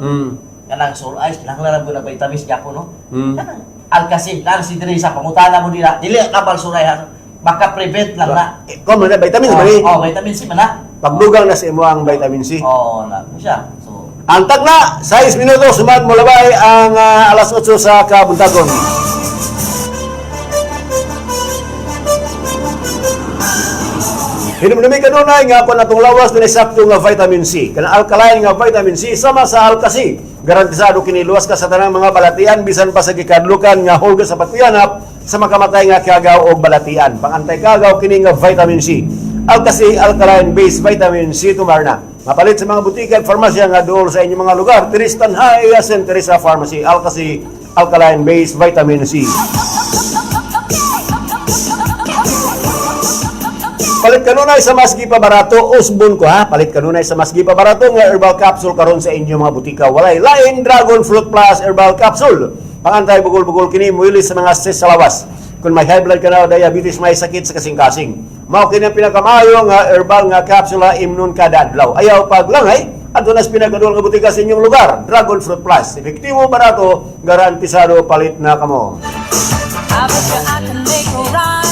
Kanang sore eyes kinahanglan ra mo ng vitamins gyapon no. Kanang Alkasi na si diri sa pangutana mo nila. Dili kabal sore ha. Maka-prevent lang na. Eh, ko man na vitamin ba ni? Oh, vitamin C man na. Pagdugang na sa imo ang vitamin C. Oh, na mo siya. So, Ang tagna, 6 minuto sumad mo labay ang alas 8 sa kabuntagon. Hinumdumi kanunay nga kon atong lawas dunay sakto nga vitamin C. Kanang alkaline nga vitamin C sama sa Alkasi. Garantisado kini luwas ka sa tanang mga balatian bisan pa sa gikadlukan nga hulga sa pagkuyanap. Sa makamatay nga kagaw o balatian. Pang-antay kagaw kini nga vitamin C. Alka-C alkaline based vitamin C tumarna. Mapalit sa mga butika at farmasya nga duol sa inyong mga lugar. Tristan High, St. Teresa Pharmacy. Alka-C alkaline based vitamin C. Palit kanunay sa mas gipabarato, usbon ko ha. Palit kanunay sa mas gipabarato nga herbal capsule karon sa inyong mga butika. Walay lain, Dragon Fruit Plus Herbal Capsule. Pangantay bugol-bugol kini, muilis sa mga stress sa lawas. Kung may high blood ka na o diabetes, may sakit sa kasing-kasing. Mao kini ang pinakamaayo nga herbal nga capsule imnon kada adlaw. Ayaw paglangay, adto na sa pinakaduol nga butika sa inyong lugar. Dragon Fruit Plus. Epektibo, barato, garantisado, palit na kamo. I bet you I can make a rhyme.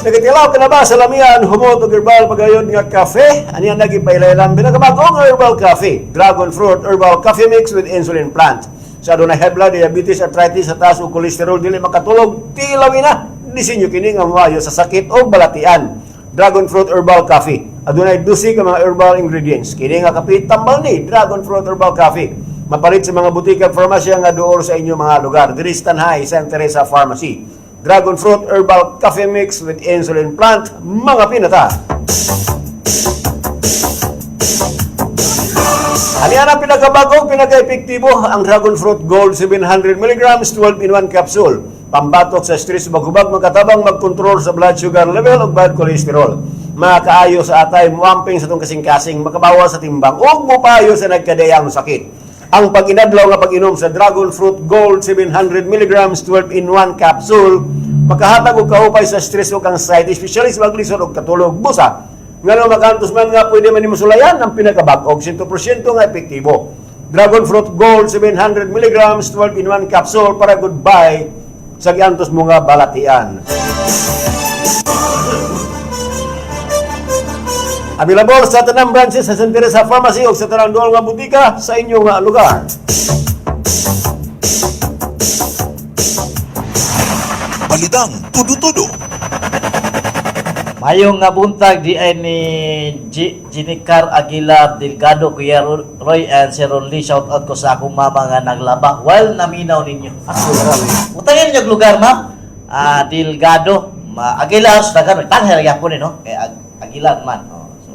Nagatilaw ka na ba sa lamian humot og herbal pagayon nga kafe? Ani ang lagi pailaylan pinakabagong herbal coffee, Dragon Fruit Herbal Coffee Mix with Insulin Plant. Sa adunay high blood, diabetes, arthritis, sa taas o kolesterol, dili makatulog, tilawi na. Disinyo kini nga moayo sa sakit o balatian. Dragon Fruit Herbal Coffee. Adunay 12 ka mga herbal ingredients. Kini nga kape tambal ni Dragon Fruit Herbal Coffee. Mapalit sa mga butika at farmasya nga duol sa inyong mga lugar. Diri sa Tanay, Santa Teresa Pharmacy. Dragon Fruit Herbal Coffee Mix with Insulin Plant, mga pinata. Ani ang pinakabagong, pinaka-epektibo, ang Dragon Fruit Gold 700 mg 12 in 1 capsule. Pambatok sa stress, maghubag, makatabang magkontrol sa blood sugar level ug bad cholesterol. Makaayo sa atay, muamping sa tong kasing-kasing, makabawas sa timbang ug mopayo sa nagkadayang sakit. Ang pag-inadlaw nga pag-inom sa Dragon Fruit Gold 700 mg 12 in 1 capsule makahatag og kaupay sa stress ug anxiety, especially sa maglisod og katulog. Busa ngano makantos man nga pwede man nimo sulayan ang pinakabag-og 100% nga epektibo. Dragon Fruit Gold 700 mg 12 in 1 capsule para goodbye sa giantos mo nga balatian. Available sa tanang branches sa St. Teresa Pharmacy o sa tanang duol nga butika sa inyong lugar. Balitang tudo-tudo. Mayong nga buntag di ay ni Ginicar Aguilar Delgado, Kuya Roy and Sir Ronly, shout out ko sa akong mama nga naglaba while naminaw ninyo. Utangin niyo lugar, ma'am. Ah, Delgado, ma Aguilar sa dagan tanghel gyapon ni no. Kay Aguilar man. Oh, so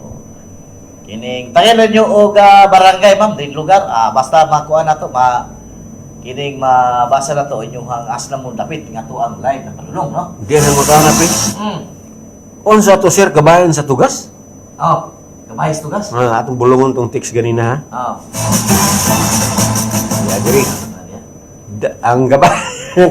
kining tangin ninyo og barangay, ma'am, din lugar, basta makuha na to, ma kining mabasa na to inyong asla mo dapit nga to ang live na palulong, no. Di na mo na, pre. Unsa to, sir, kabayan sa tugas? Oh, kabayas tugas. Ah, atong bulungon tong text ganina ha. Oh. I agree. Ang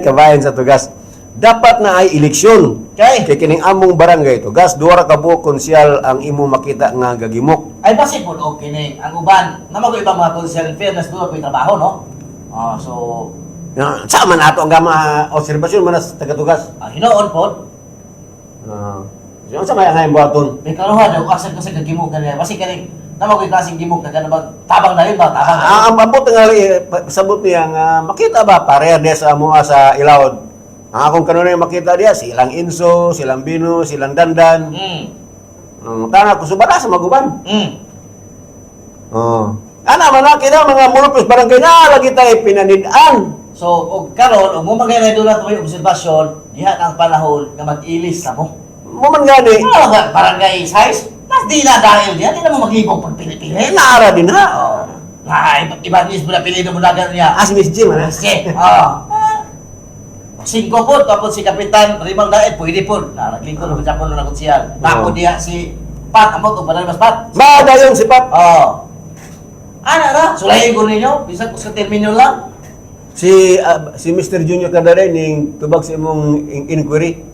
kabayan sa tugas. Dapat na ay eleksyon. Kay? Kay kining among barangay tugas, duha ra ka buok konsyal ang imo makita nga gagimok. Ay basi po okay ni ang uban na mag ibang mga konsel, in fairness doon po trabaho, no. Ah, so Na, sa man ato ang gama obserbasyon man sa taga-tugas. Ang hinuon po. Ah. Uh, unsa may angay buhaton? May karuhan daw kasi kasi kagimok kanila. Basi kaning na mag klaseng gimok na kanang tabang na rin ba, tabang. Ah, ang ambot nga pasabot niya nga makita ba pareha diya sa amoa sa ilawod. Ang akong kanunay makita diya silang Inso, silang Bino, silang Dandan. Kana kusubara sa maguban. Oh. Ana man na kita mga mulupis barangay na lagi tayo pinanid-an. So og karon og mo magay doon lang may obserbasyon diha ang panahon nga mag-ilis na mo. Mo man gani. Ano ba barangay size? Mas di na dahil diha di na mo maglibog pag pili-pili. Eh, naara din ha. Oh. Na iba iba mo na pili mo na niya. As Miss Jim, ano? Sige. Ah. Singko po, tapos si Kapitan Rimang Daet, pwede po. Naglingkod ko Japon na konsyal. Ako Oo. diha si Pat, amot o banal mas Pat. Madayon si Pat. Oo. Ana ra, sulayin ko ninyo, bisan ko sa terminal lang. Si Mr. Junior Cadaray ning tubag sa imong inquiry.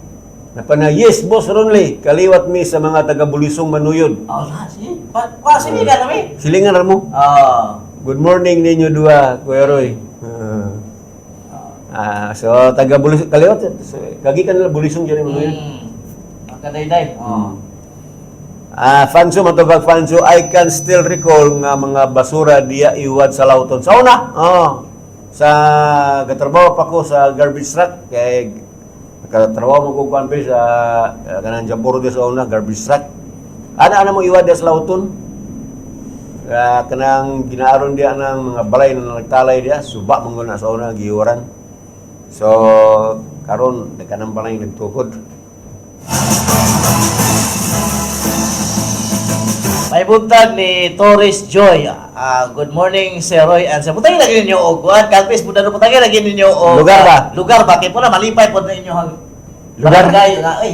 Napana, "Yes, Boss Ronley, kaliwat mi sa mga taga-Bulisong Manuyod." Oh, na, sige. Pat, wa sige ka kami. Silingan ra mo. Oo. "Good morning ninyo dua, Kuya Roy." Ah, so taga Bulisong kaliwat so, kagikan nila Bulisong dyan yung Manuyod. Ang kadayday. Oo. Ah, Fanso matubag Fanso, "I can still recall nga mga basura diya iwad sa Lauton." Sa una, oh, sa gatrabaho pa ko sa garbage truck kay nakatrabaho mo ko kuan pa sa kanang Jamboro di sa una garbage truck. Ana ana mo iwad diya sa Lauton. Ah, kanang ginaaron diya ng mga balay na nagtalay diya, suba man gud na sa una giiwaran. So, Karon nagkanang balay nagtukod. May buntag ni Torres Joy. Ah, good morning, Sir Roy and Sir. Butangin lagi ninyo og kuan, Kalpis budan butangin lagi ninyo og Lugar ba? Lugar ba kay puna malipay pod na inyo ang Lugar? Barangay nga ay.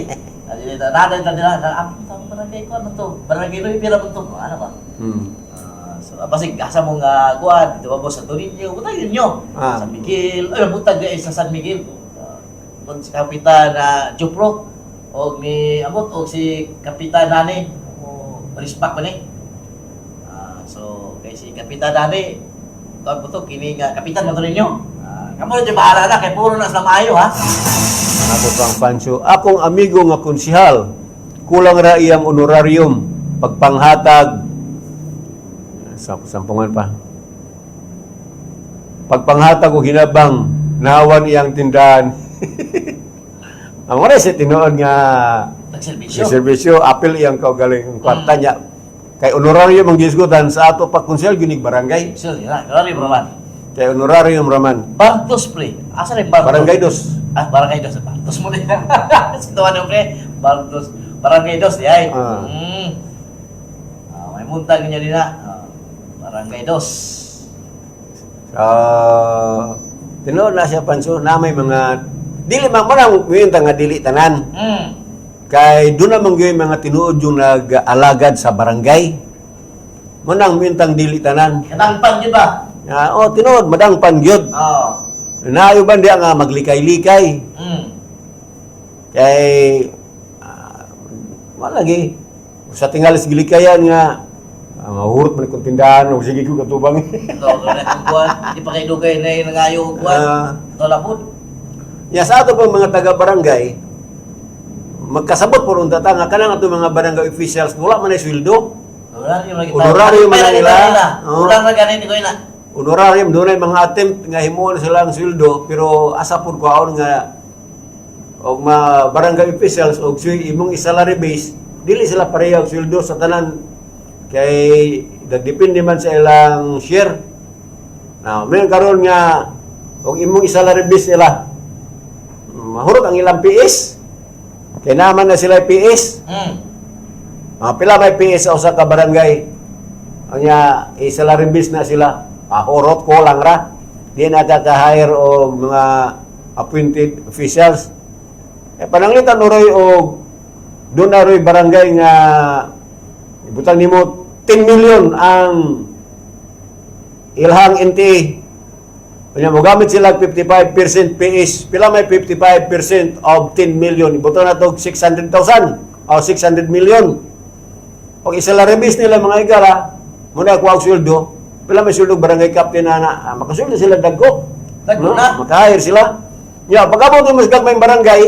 Nada nada nada ang barangay ko ano to? Barangay Roy pila man to? Ano ba? Ah, so basig asa mo nga kuan dito ba mo sa Torinyo, butangin ninyo. San Miguel, ay butang ay sa San Miguel. Kung si Kapitan na Jupro og ni amot og si Kapitan Nani o respect ba ni? Ah, so kay si Kapitan Nani kuan po to kini nga kapitan man to ninyo. Ah, kamo na bahala na kay puro na sila maayo ha. Ako pang Pancho, akong amigo nga konsihal, kulang ra iyang honorarium pagpanghatag sa sampungan pa. Pagpanghatag og hinabang, nawan iyang tindahan. Ang oras sa tinuod nga Nagserbisyo. serbisyo, apil iyang kaugaling ang kwarta niya. Kay honorarium ang gisgutan sa ato pa konsihal ginig barangay. Sure, na, grabe bro man. Kay honorarium raman. Bartos pre. Asa rin Bartos? Barangay dos. Ah, Barangay Dos. Bartos mo din. Sa tuwa pre. Bartos. Barangay Dos, di ay. Ah. Ah, may muntag ninyo din na. Ah, Barangay Dos. So, tinuod na siya Pancho na may mga dili man mo nang muinta nga dili tanan. Kay doon naman gyud mga tinuod yung nag-alagad sa barangay. Mo nang muintang dili tanan. Katangpan yun ba? Ah, oh, tinuod madangpan gyud. Oo. Naayo ba diya nga maglikay-likay? Kay wala lagi. Sa tingalis gilikayan nga mahurot man kung tindahan og sige ko katubang. Ito, na kung kuwan. Di pa kayo dugay na yung nangayo og kuwan. Ito lapod. Ya sa ato pong mga taga-barangay, magkasabot po ron tata nga kanang ato mga barangay officials wala man ay sweldo. Honorarium lagi Honorarium man nila. Oo. Kulang na ganin ko ina. Honorarium dunay mga attempt nga himuon sila ang sweldo pero asa pud kwaon nga og mga barangay officials og imong salary base dili sila pareha og sweldo sa tanan kay nagdepende man sa ilang share. Now, may karon nga og imong salary base nila mahurot ang ilang PS. Kay naman na sila PS. Mga pila may PS sa usa ka barangay. Anya i-salary base na sila. Pahurot ko lang ra. Di na ka-hire og mga appointed officials. Eh pananglitan uroy og doon na roy barangay nga ibutang nimo 10 million ang ilhang NTA. Kanya mo gamit sila 55% PS. Pila may 55% of 10 million? Ibuto na to 600,000 o 600 million. Og isalary base nila mga igala, muna ako ang sweldo. Pila may sweldo barangay captain na na, makasweldo sila dagko. Dagko No? na. Makahire sila. Ya, pag-abot mo mas gagmay barangay,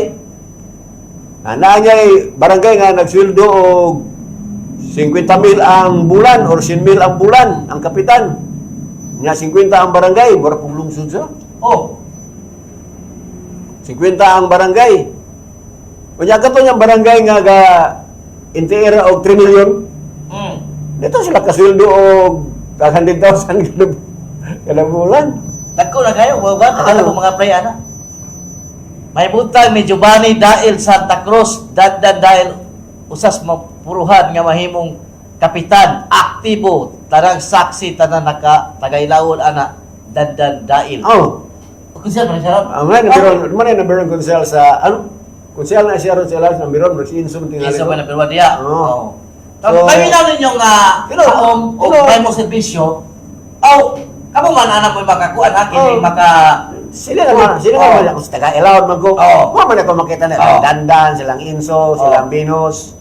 naa niya barangay nga nagsweldo og 50 mil ang bulan or 100 mil ang bulan ang kapitan. Nya 50 ang barangay, mura pong lungsod siya. Oh. 50 ang barangay. Unya kato niyang barangay nga ga NTR og 3 million. Dito sila kasweldo og 500,000 kada bulan. Dagko na kayo, wa ba? Tagal Ano? mo mga pre ana. May butang ni Giovanni Dail Santa Cruz, dandan dahil usas mapuruhan nga mahimong kapitan, aktibo, tanang saksi, tanan naka tagaylawon ana, dandan dail. Oh. Kung siya man siya. Ang man biron, man na biron konsel sa ano? Konsel na siya ron sa Elas, biron ro si Insum tingali. Isa ba na pero diya? Oo. Oo. So, So, kami na ninyo nga kaom o kay mo serbisyo, aw kamo man ana mo makakuan ha kini maka Sila naman, sila naman ako sa taga Ilaon man ko. Wa man ako makita na dandan, silang Inso, silang Venus.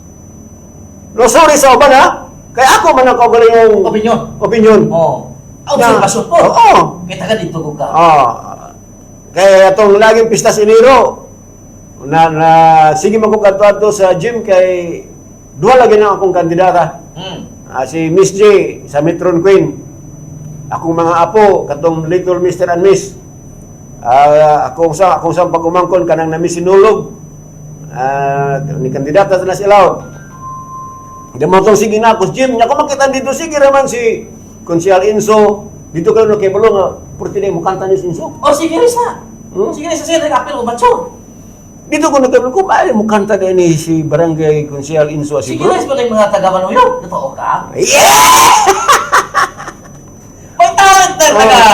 No, sorry sa uban ha. Kay ako man ang kaugalingong opinion. Opinion. Oo. Aw Na- sa support. Oo. Kita ka dito ko ka. Oo. Kaya atong laging pistas Enero na, na sige man ko kadto sa gym kay duha lagi na akong kandidata. Ah, si Miss J sa Metron Queen. Akong mga apo katong Little Mr. and Miss. Ah, akong sa pag-umangkon kanang nami sinulog. Ah, ni kandidata na sila. Di mo tong sige na ako sa gym. Nya ko makita dito sige raman si Konsyal Inso. Dito kayo no kay Balong nga purti na mo kanta ni si Inso. Oh, sige rin sa. Sige rin sa sir, nag-apil ko batso. Dito ko nagkabalo ko, ay mo kanta din ni si Barangay Konsyal Inso Sige Asiguro. na, yung mga taga Manuyod. Totoo ka? Yeah! May talent na taga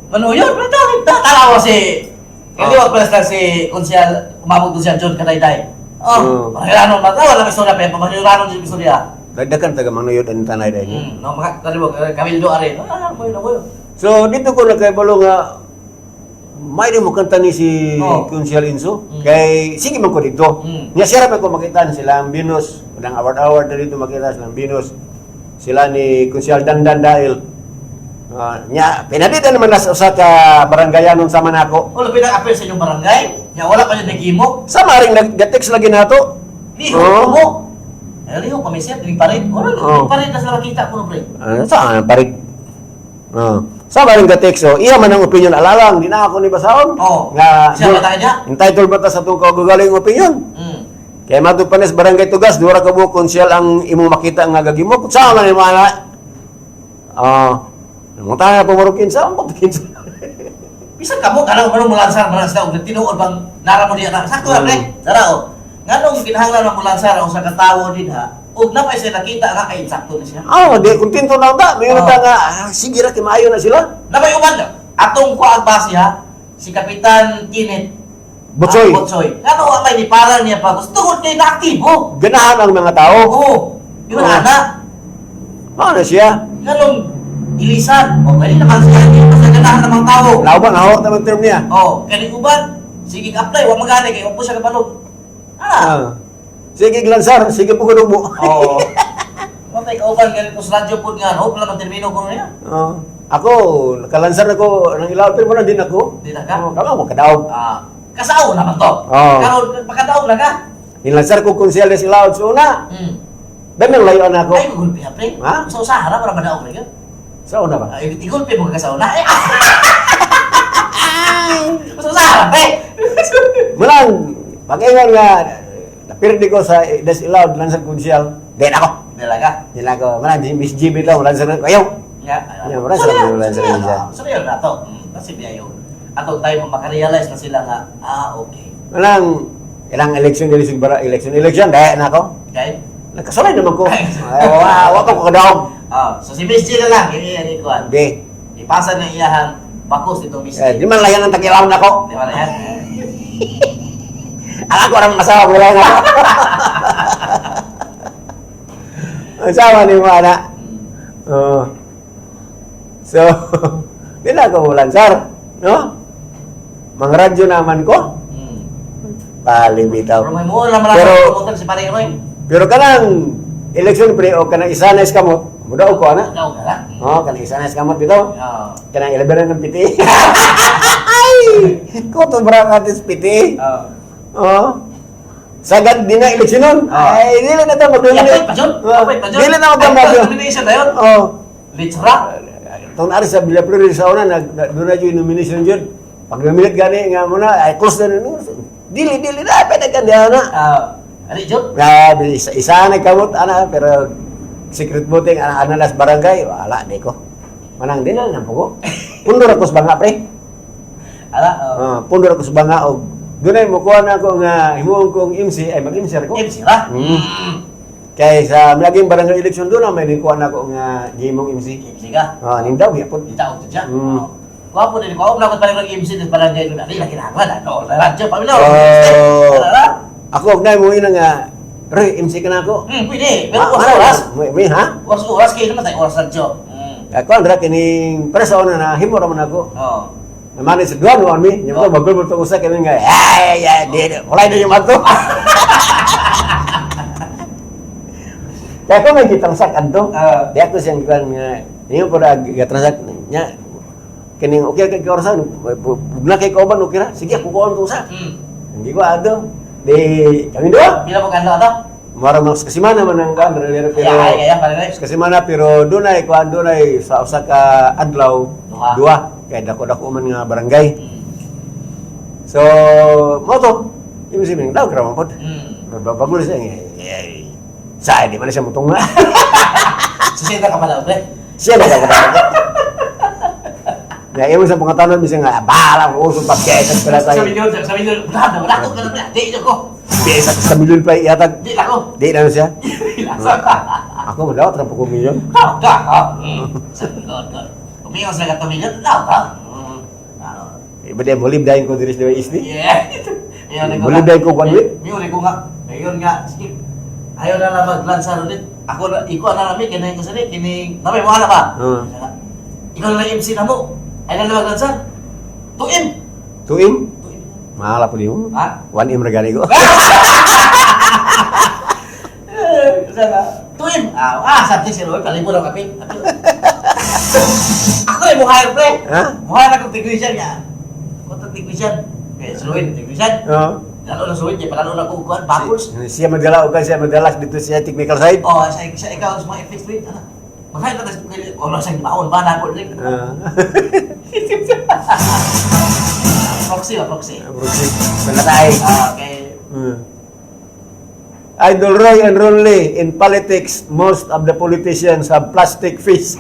Manuyod. May talent na. Tanawa si... Kaliwat pala sila si Konsyal, umabot doon siya John Kadayday. Oh. Oh, Manuyranon man. Oh, wala may istorya pa. Manuyranon yung istorya. Dagdagan taga Manuyod ang tanay dahil. No, mga kaliwat, Kamildo are. No, ano mo yun, ano yun. So dito ko nagkabalo nga may di mo kanta ni si Konsyal Inso. Kay sige man ko dito. Nya siya ra pa ko makita sila ang Venus, nang award-award na dito makita sila ang Venus. Sila ni Konsyal Dandan dahil nya pinadita naman na sa usa ka barangayanon sama nako. Wala pinag-appeal sa inyong barangay. Nya wala pa yung nagimok. Sama ring nag-text lagi nato. Liho Oh. mo. Eh, liho kami siya, dili pa rin. Wala, dili pa rin na sila makita ko no, pre. Ano saan parig? Oh. Sama ring ga-text oh. Iya man ang opinion alalang di na ako ni basahon. Oh. Nga Siya ba tayo niya? Entitled ba ta sa atong kaugaling opinion? Kaya matod pa nes barangay Tugas, duha ra ka buok konsyal ang imong makita nga gagimok. Sa man imo ana? Ah, mo tayo pumurukin sa ang kinsa. Bisan ka mo, kanang manong mulansar man sila og tinuod bang nara mo diya na. Sakto ra pre. Dara oh. Nganong kinahanglan man mulansar ang usa ka tawo dinha, ug napay siya nakita nga ay sakto ni siya. Ah, di kontento na ta. May ta nga sige ra kay maayo na sila. Napay uban atong kuag base ha, si Kapitan Kenneth Butsoy. Ah, Butsoy. Ngano wa may niparan niya pa gusto tungod kay naaktibo. Ganahan ang mga tao. Oo. Yun ana. Mao na siya. Nganong ilisan. O kani naman siya hindi pa sa ganahan ng mga tao. Law ba nahor ta man term niya? Oh, kani uban sige apply wa magani kay wa po siya kabalog. Ana. Ah. Sige glansar, sige po kunubo. Oo. Matay kauban ganito sa radyo po nga, no? Wala man termino ko niya. Oh. Ako, nakalansar ako ng ilaw pero muna din ako. Di na ka? Oh, kama mo kadaog. Ah, kasao naman to. Oo. Karon makadaog na ka. Nilansar ko konsyal sa ilaw so una. Daming layuan ako. Ay, gulpi ha, pre. Ha? Sa usahara para madaog na ka. Sa una ba? Ay, igulpi mo ka sa una. Ay, ah! Sa usahara, pre. Mulang, pag-ingon nga, napirdi ko sa Des Ilaw, lansar konsyal. Din ako. Dila ka. Din ako. Mulang, si Miss GB to, lansar ko. Ayaw. Ya. Ya, wala sila, wala sila siya. Surreal na to. Kasi biyayo. Atong tayo makarealize na sila nga, ah, okay. Mulang, ilang election dili sa bara election election dahil na ako. Okay? Nagkasulay naman ko. Ay, wa wa ko kadaog. Ah, so si Miss G na lang, ini ini kuan. Di. Ipasa na iyahang bakos nitong Miss Eh, G. di man layan ang tagilaw na ko. Di ba na yan? Alam ko ang asawa ko lang ako. Ang sama ni mo, anak. Oo. So, di na ako mulansar. No? Mangradyo naman ko. Palibitaw. Pero may muon naman Pero- ako si Pare Roy. Pero kanang election pre o kanang isa na iskamot, mudaog ko ana. Daw ka lang. Oh, kanang isa na iskamot bitaw. Oo. Kanang 11 ng piti. Ay! Kuto bra ka tis piti. Oo. Oh. Sagad di na eleksyon nun. Ah. Ay, dili na ta mag-nominate. Appoint pa jud. Oh, Appoint pa jud. Dili na mag Nomination na yun. Oh. Litsura. Tong ari sa Villaflores sa una nag doon na jud nomination jud. Pag nominate gani nga mo na ay close na nun. Dili dili na pwede ka na. Ah, ari jud. Ah, isa, isa na kamot ana pero secret voting ana ana las barangay wala di ko. Manang di na lang po ko. Pundor ako sa banga pre. Ala, oh. Ah, pundor ako sa banga og dunay mo kuha na ako nga himuon kong MC ay mag-MC ra ko. MC ra. Kay sa laging barangay election doon may nikuha na ako nga gimong MC. MC ka. Ah, ning daw gyapon. Di taon siya. Gwapo din ko. Ako pa rin MC sa barangay doon. Ari lagi na ano. Radyo pa mino. Oh. Ako og nay mo ina nga Re, MC ka na ako. Pwede. Pero oras oras. May, ha? Oras oras kayo naman tayo oras radyo. Ako ang ra kining para sa una na himo ra man ako. Oh. Namani sa duwan mo mi, nya mo magulbol to usa kini nga. Ay ay di wala di yung ato. Kaya ko may gitransak adto. Ah. Di ako siyang kuan nga niyo pud gatransak nya kining okay kay orasan na kay kauban okay ra. Sige ako kuon to usa. Hindi ko adto. Di kami duha. Pila mo kanlo ato? Mara mas kasimana man ang kuan pero Kaya kaya kaya pare rin. kasimana pero dunay kuan dunay sa usa ka adlaw Duha. duha kay dako-dako man nga barangay. So, mo to. Imo si Ming daw kraman pod. Bago siya nga. Eh, sa di man siya mutong na. Susita ka pala, pre. Siya na ka. Ya, imo sa pangatanon bisan nga bahala ko uso pa pyesa pala Sa tayo. milyon, sa milyon, wala na, wala ko ka na, di na ko. Pyesa sa milyon pa ihatag. Di na ko. Di na siya. Lasa ka. Ako madawat ra po ko milyon. Ka, ka, ha? God, God. Umingon sa katong milyon, daw ka. Ano? Iba di mulib dayon ko diri sa Isli. Yeah. Ayun, ko Mulib nga. dayon ko one week. Miuli ko nga. Ayun nga, sige. Ayaw na lang maglansa ulit. Ako na, ikaw na namin, kini ko sini, kini, nami mo na ba? Oo. Ikaw na lang MC na mo. Ayaw na lang maglansa. 2M. 2M? 2M. Mahala po nimo. Ha? 1M ra gani ko. Eh, sana. 2M. Ah, sabi si Roy, palibo ng kape. Ako eh, mukha pre. Ha? Mukha na kong technician nga. Kung technician. Kaya si Roy, technician. Oo. Lalo na suwid, kaya palalo na ko kuhan, backwards. Siya magdala og siya magdala dito siya technical side. Oh, sa ikaw sa mga effects wait, ano? Magkaya ka tas oh, sa baon ba na ko rin. Ah. Proxy ba, proxy. Proxy. Wala tayo. Ah, okay. Idol Roy and Ronley, in politics, most of the politicians have plastic face.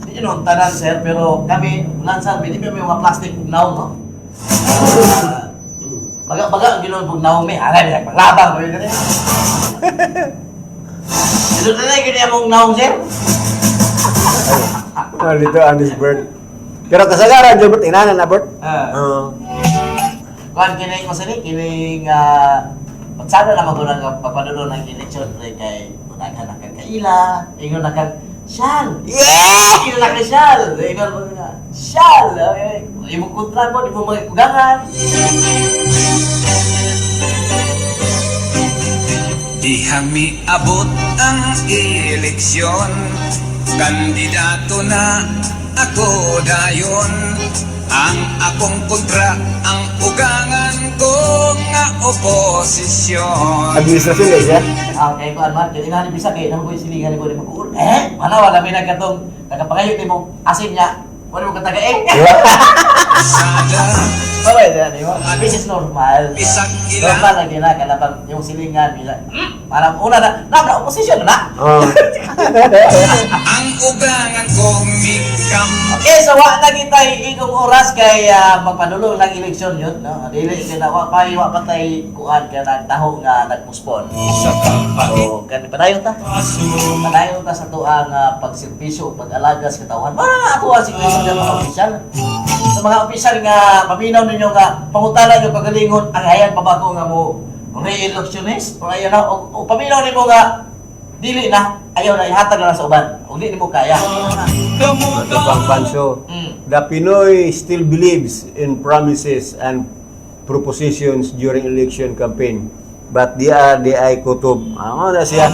Di yun ang tanan, sir, pero kami, lansan, hindi may mga plastic bugnaw, no? Ah, baga-baga ang ginoon bugnaw may, aray, may paglabang, may ganun. Dito na lang, ganyan mong naong, sir. Oh, dito, honest bird. Pero kasagaran, Gilbert, inana na, Bert. Ah. Oo. Kuan kining mo sini kining pagsada na magulang ang pagpadulo ng eleksyon pre kay unahan na kang kaila, ingon na kang Shal. Yeah! Ingon na kang Shal. Ingon mo nga Shal. Okay. Imong kontra mo, di mo magkugangan. Dihami abot ang eleksyon. Kandidato na ako dayon. Ang akong kontra, ang ugangan ko nga oposisyon. Administrasyon eh, siya. Ah, kay kuan man, kay inani bisa kay namo ko silingan ko ni mag-uur. Eh, wala wala may nagkatong nagapakayo nimo asin niya. Wala mo kataga eh. Sada, Wala yan, di ba? Which is normal. Bisag ila. Normal na gina, kanabang yung silingan, bila, parang una na, na, opposition na. Oo. Ang ugangan ko mikam. Okay, so wa na kita igong oras kay magpadulong ng eleksyon yun, no? Dili kay na wa pa wa pa tay kuan kay nagtaho nga nagpospon. So, kani padayon ta. Padayon ta sa tuang pagserbisyo pag-alaga sa katawhan. Para nga ato ang situation ng mga opisyal. Sa mga opisyal nga paminaw ninyo nga pangutana yung kagalingon ang hayan pa ba ko nga mo re-electionist o ayaw na o paminaw nimo nga dili na ayaw na ihatag na lang sa uban o di nimo kaya. Ito pang panso. The Pinoy still believes in promises and propositions during election campaign. But di are di ay kutob. Ano na siya?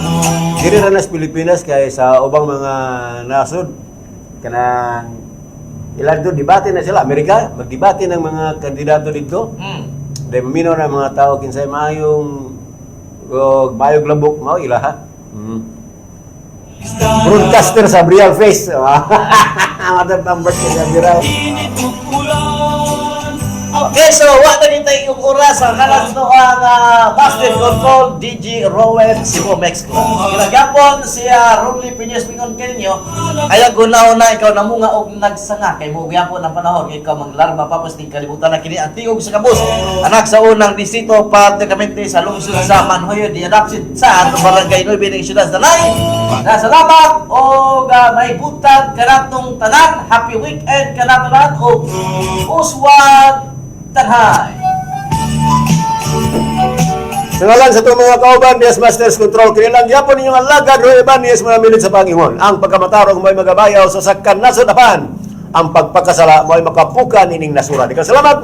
Diri ra na sa Pilipinas kay sa ubang mga nasod kanang ilan do debate na sila Amerika, magdebate ng mga kandidato dito. Dahil maminaw na mga tao kinsay maayong og maayong labok mao ila ha. Broadcaster sa Real Face. Matag pang birthday sa Real. Okay, so wa na kita yung oras ang kalas no ang Master Control DJ Rowan Cebu Mexico. Kinagapon siya Ronly Piñas Pingon kanyo. Kaya gunaw na ikaw namunga og nagsanga kay mo gyapon ang panahon kay ikaw manglarba pa di kalibutan na kini ang tingog sa kabus. Anak sa unang distrito pratikamente sa lungsod sa Manhoyo di adopted sa Barangay 9 ng siyudad sa Tanay. Na salamat og may buntag kanatong tanan. Happy weekend kanatong tanan og uswag tanhay. Sa ngalan sa itong mga kauban, Yes Masters Control, kinilang yapon ninyong alagad, Roy Ibanez, mga milit sa Panginoon. Ang pagkamatarong mo'y magabayaw sa sakkan nasa tapan. Ang pagpakasala mo'y makapukan ining nasura. Di ka salamat!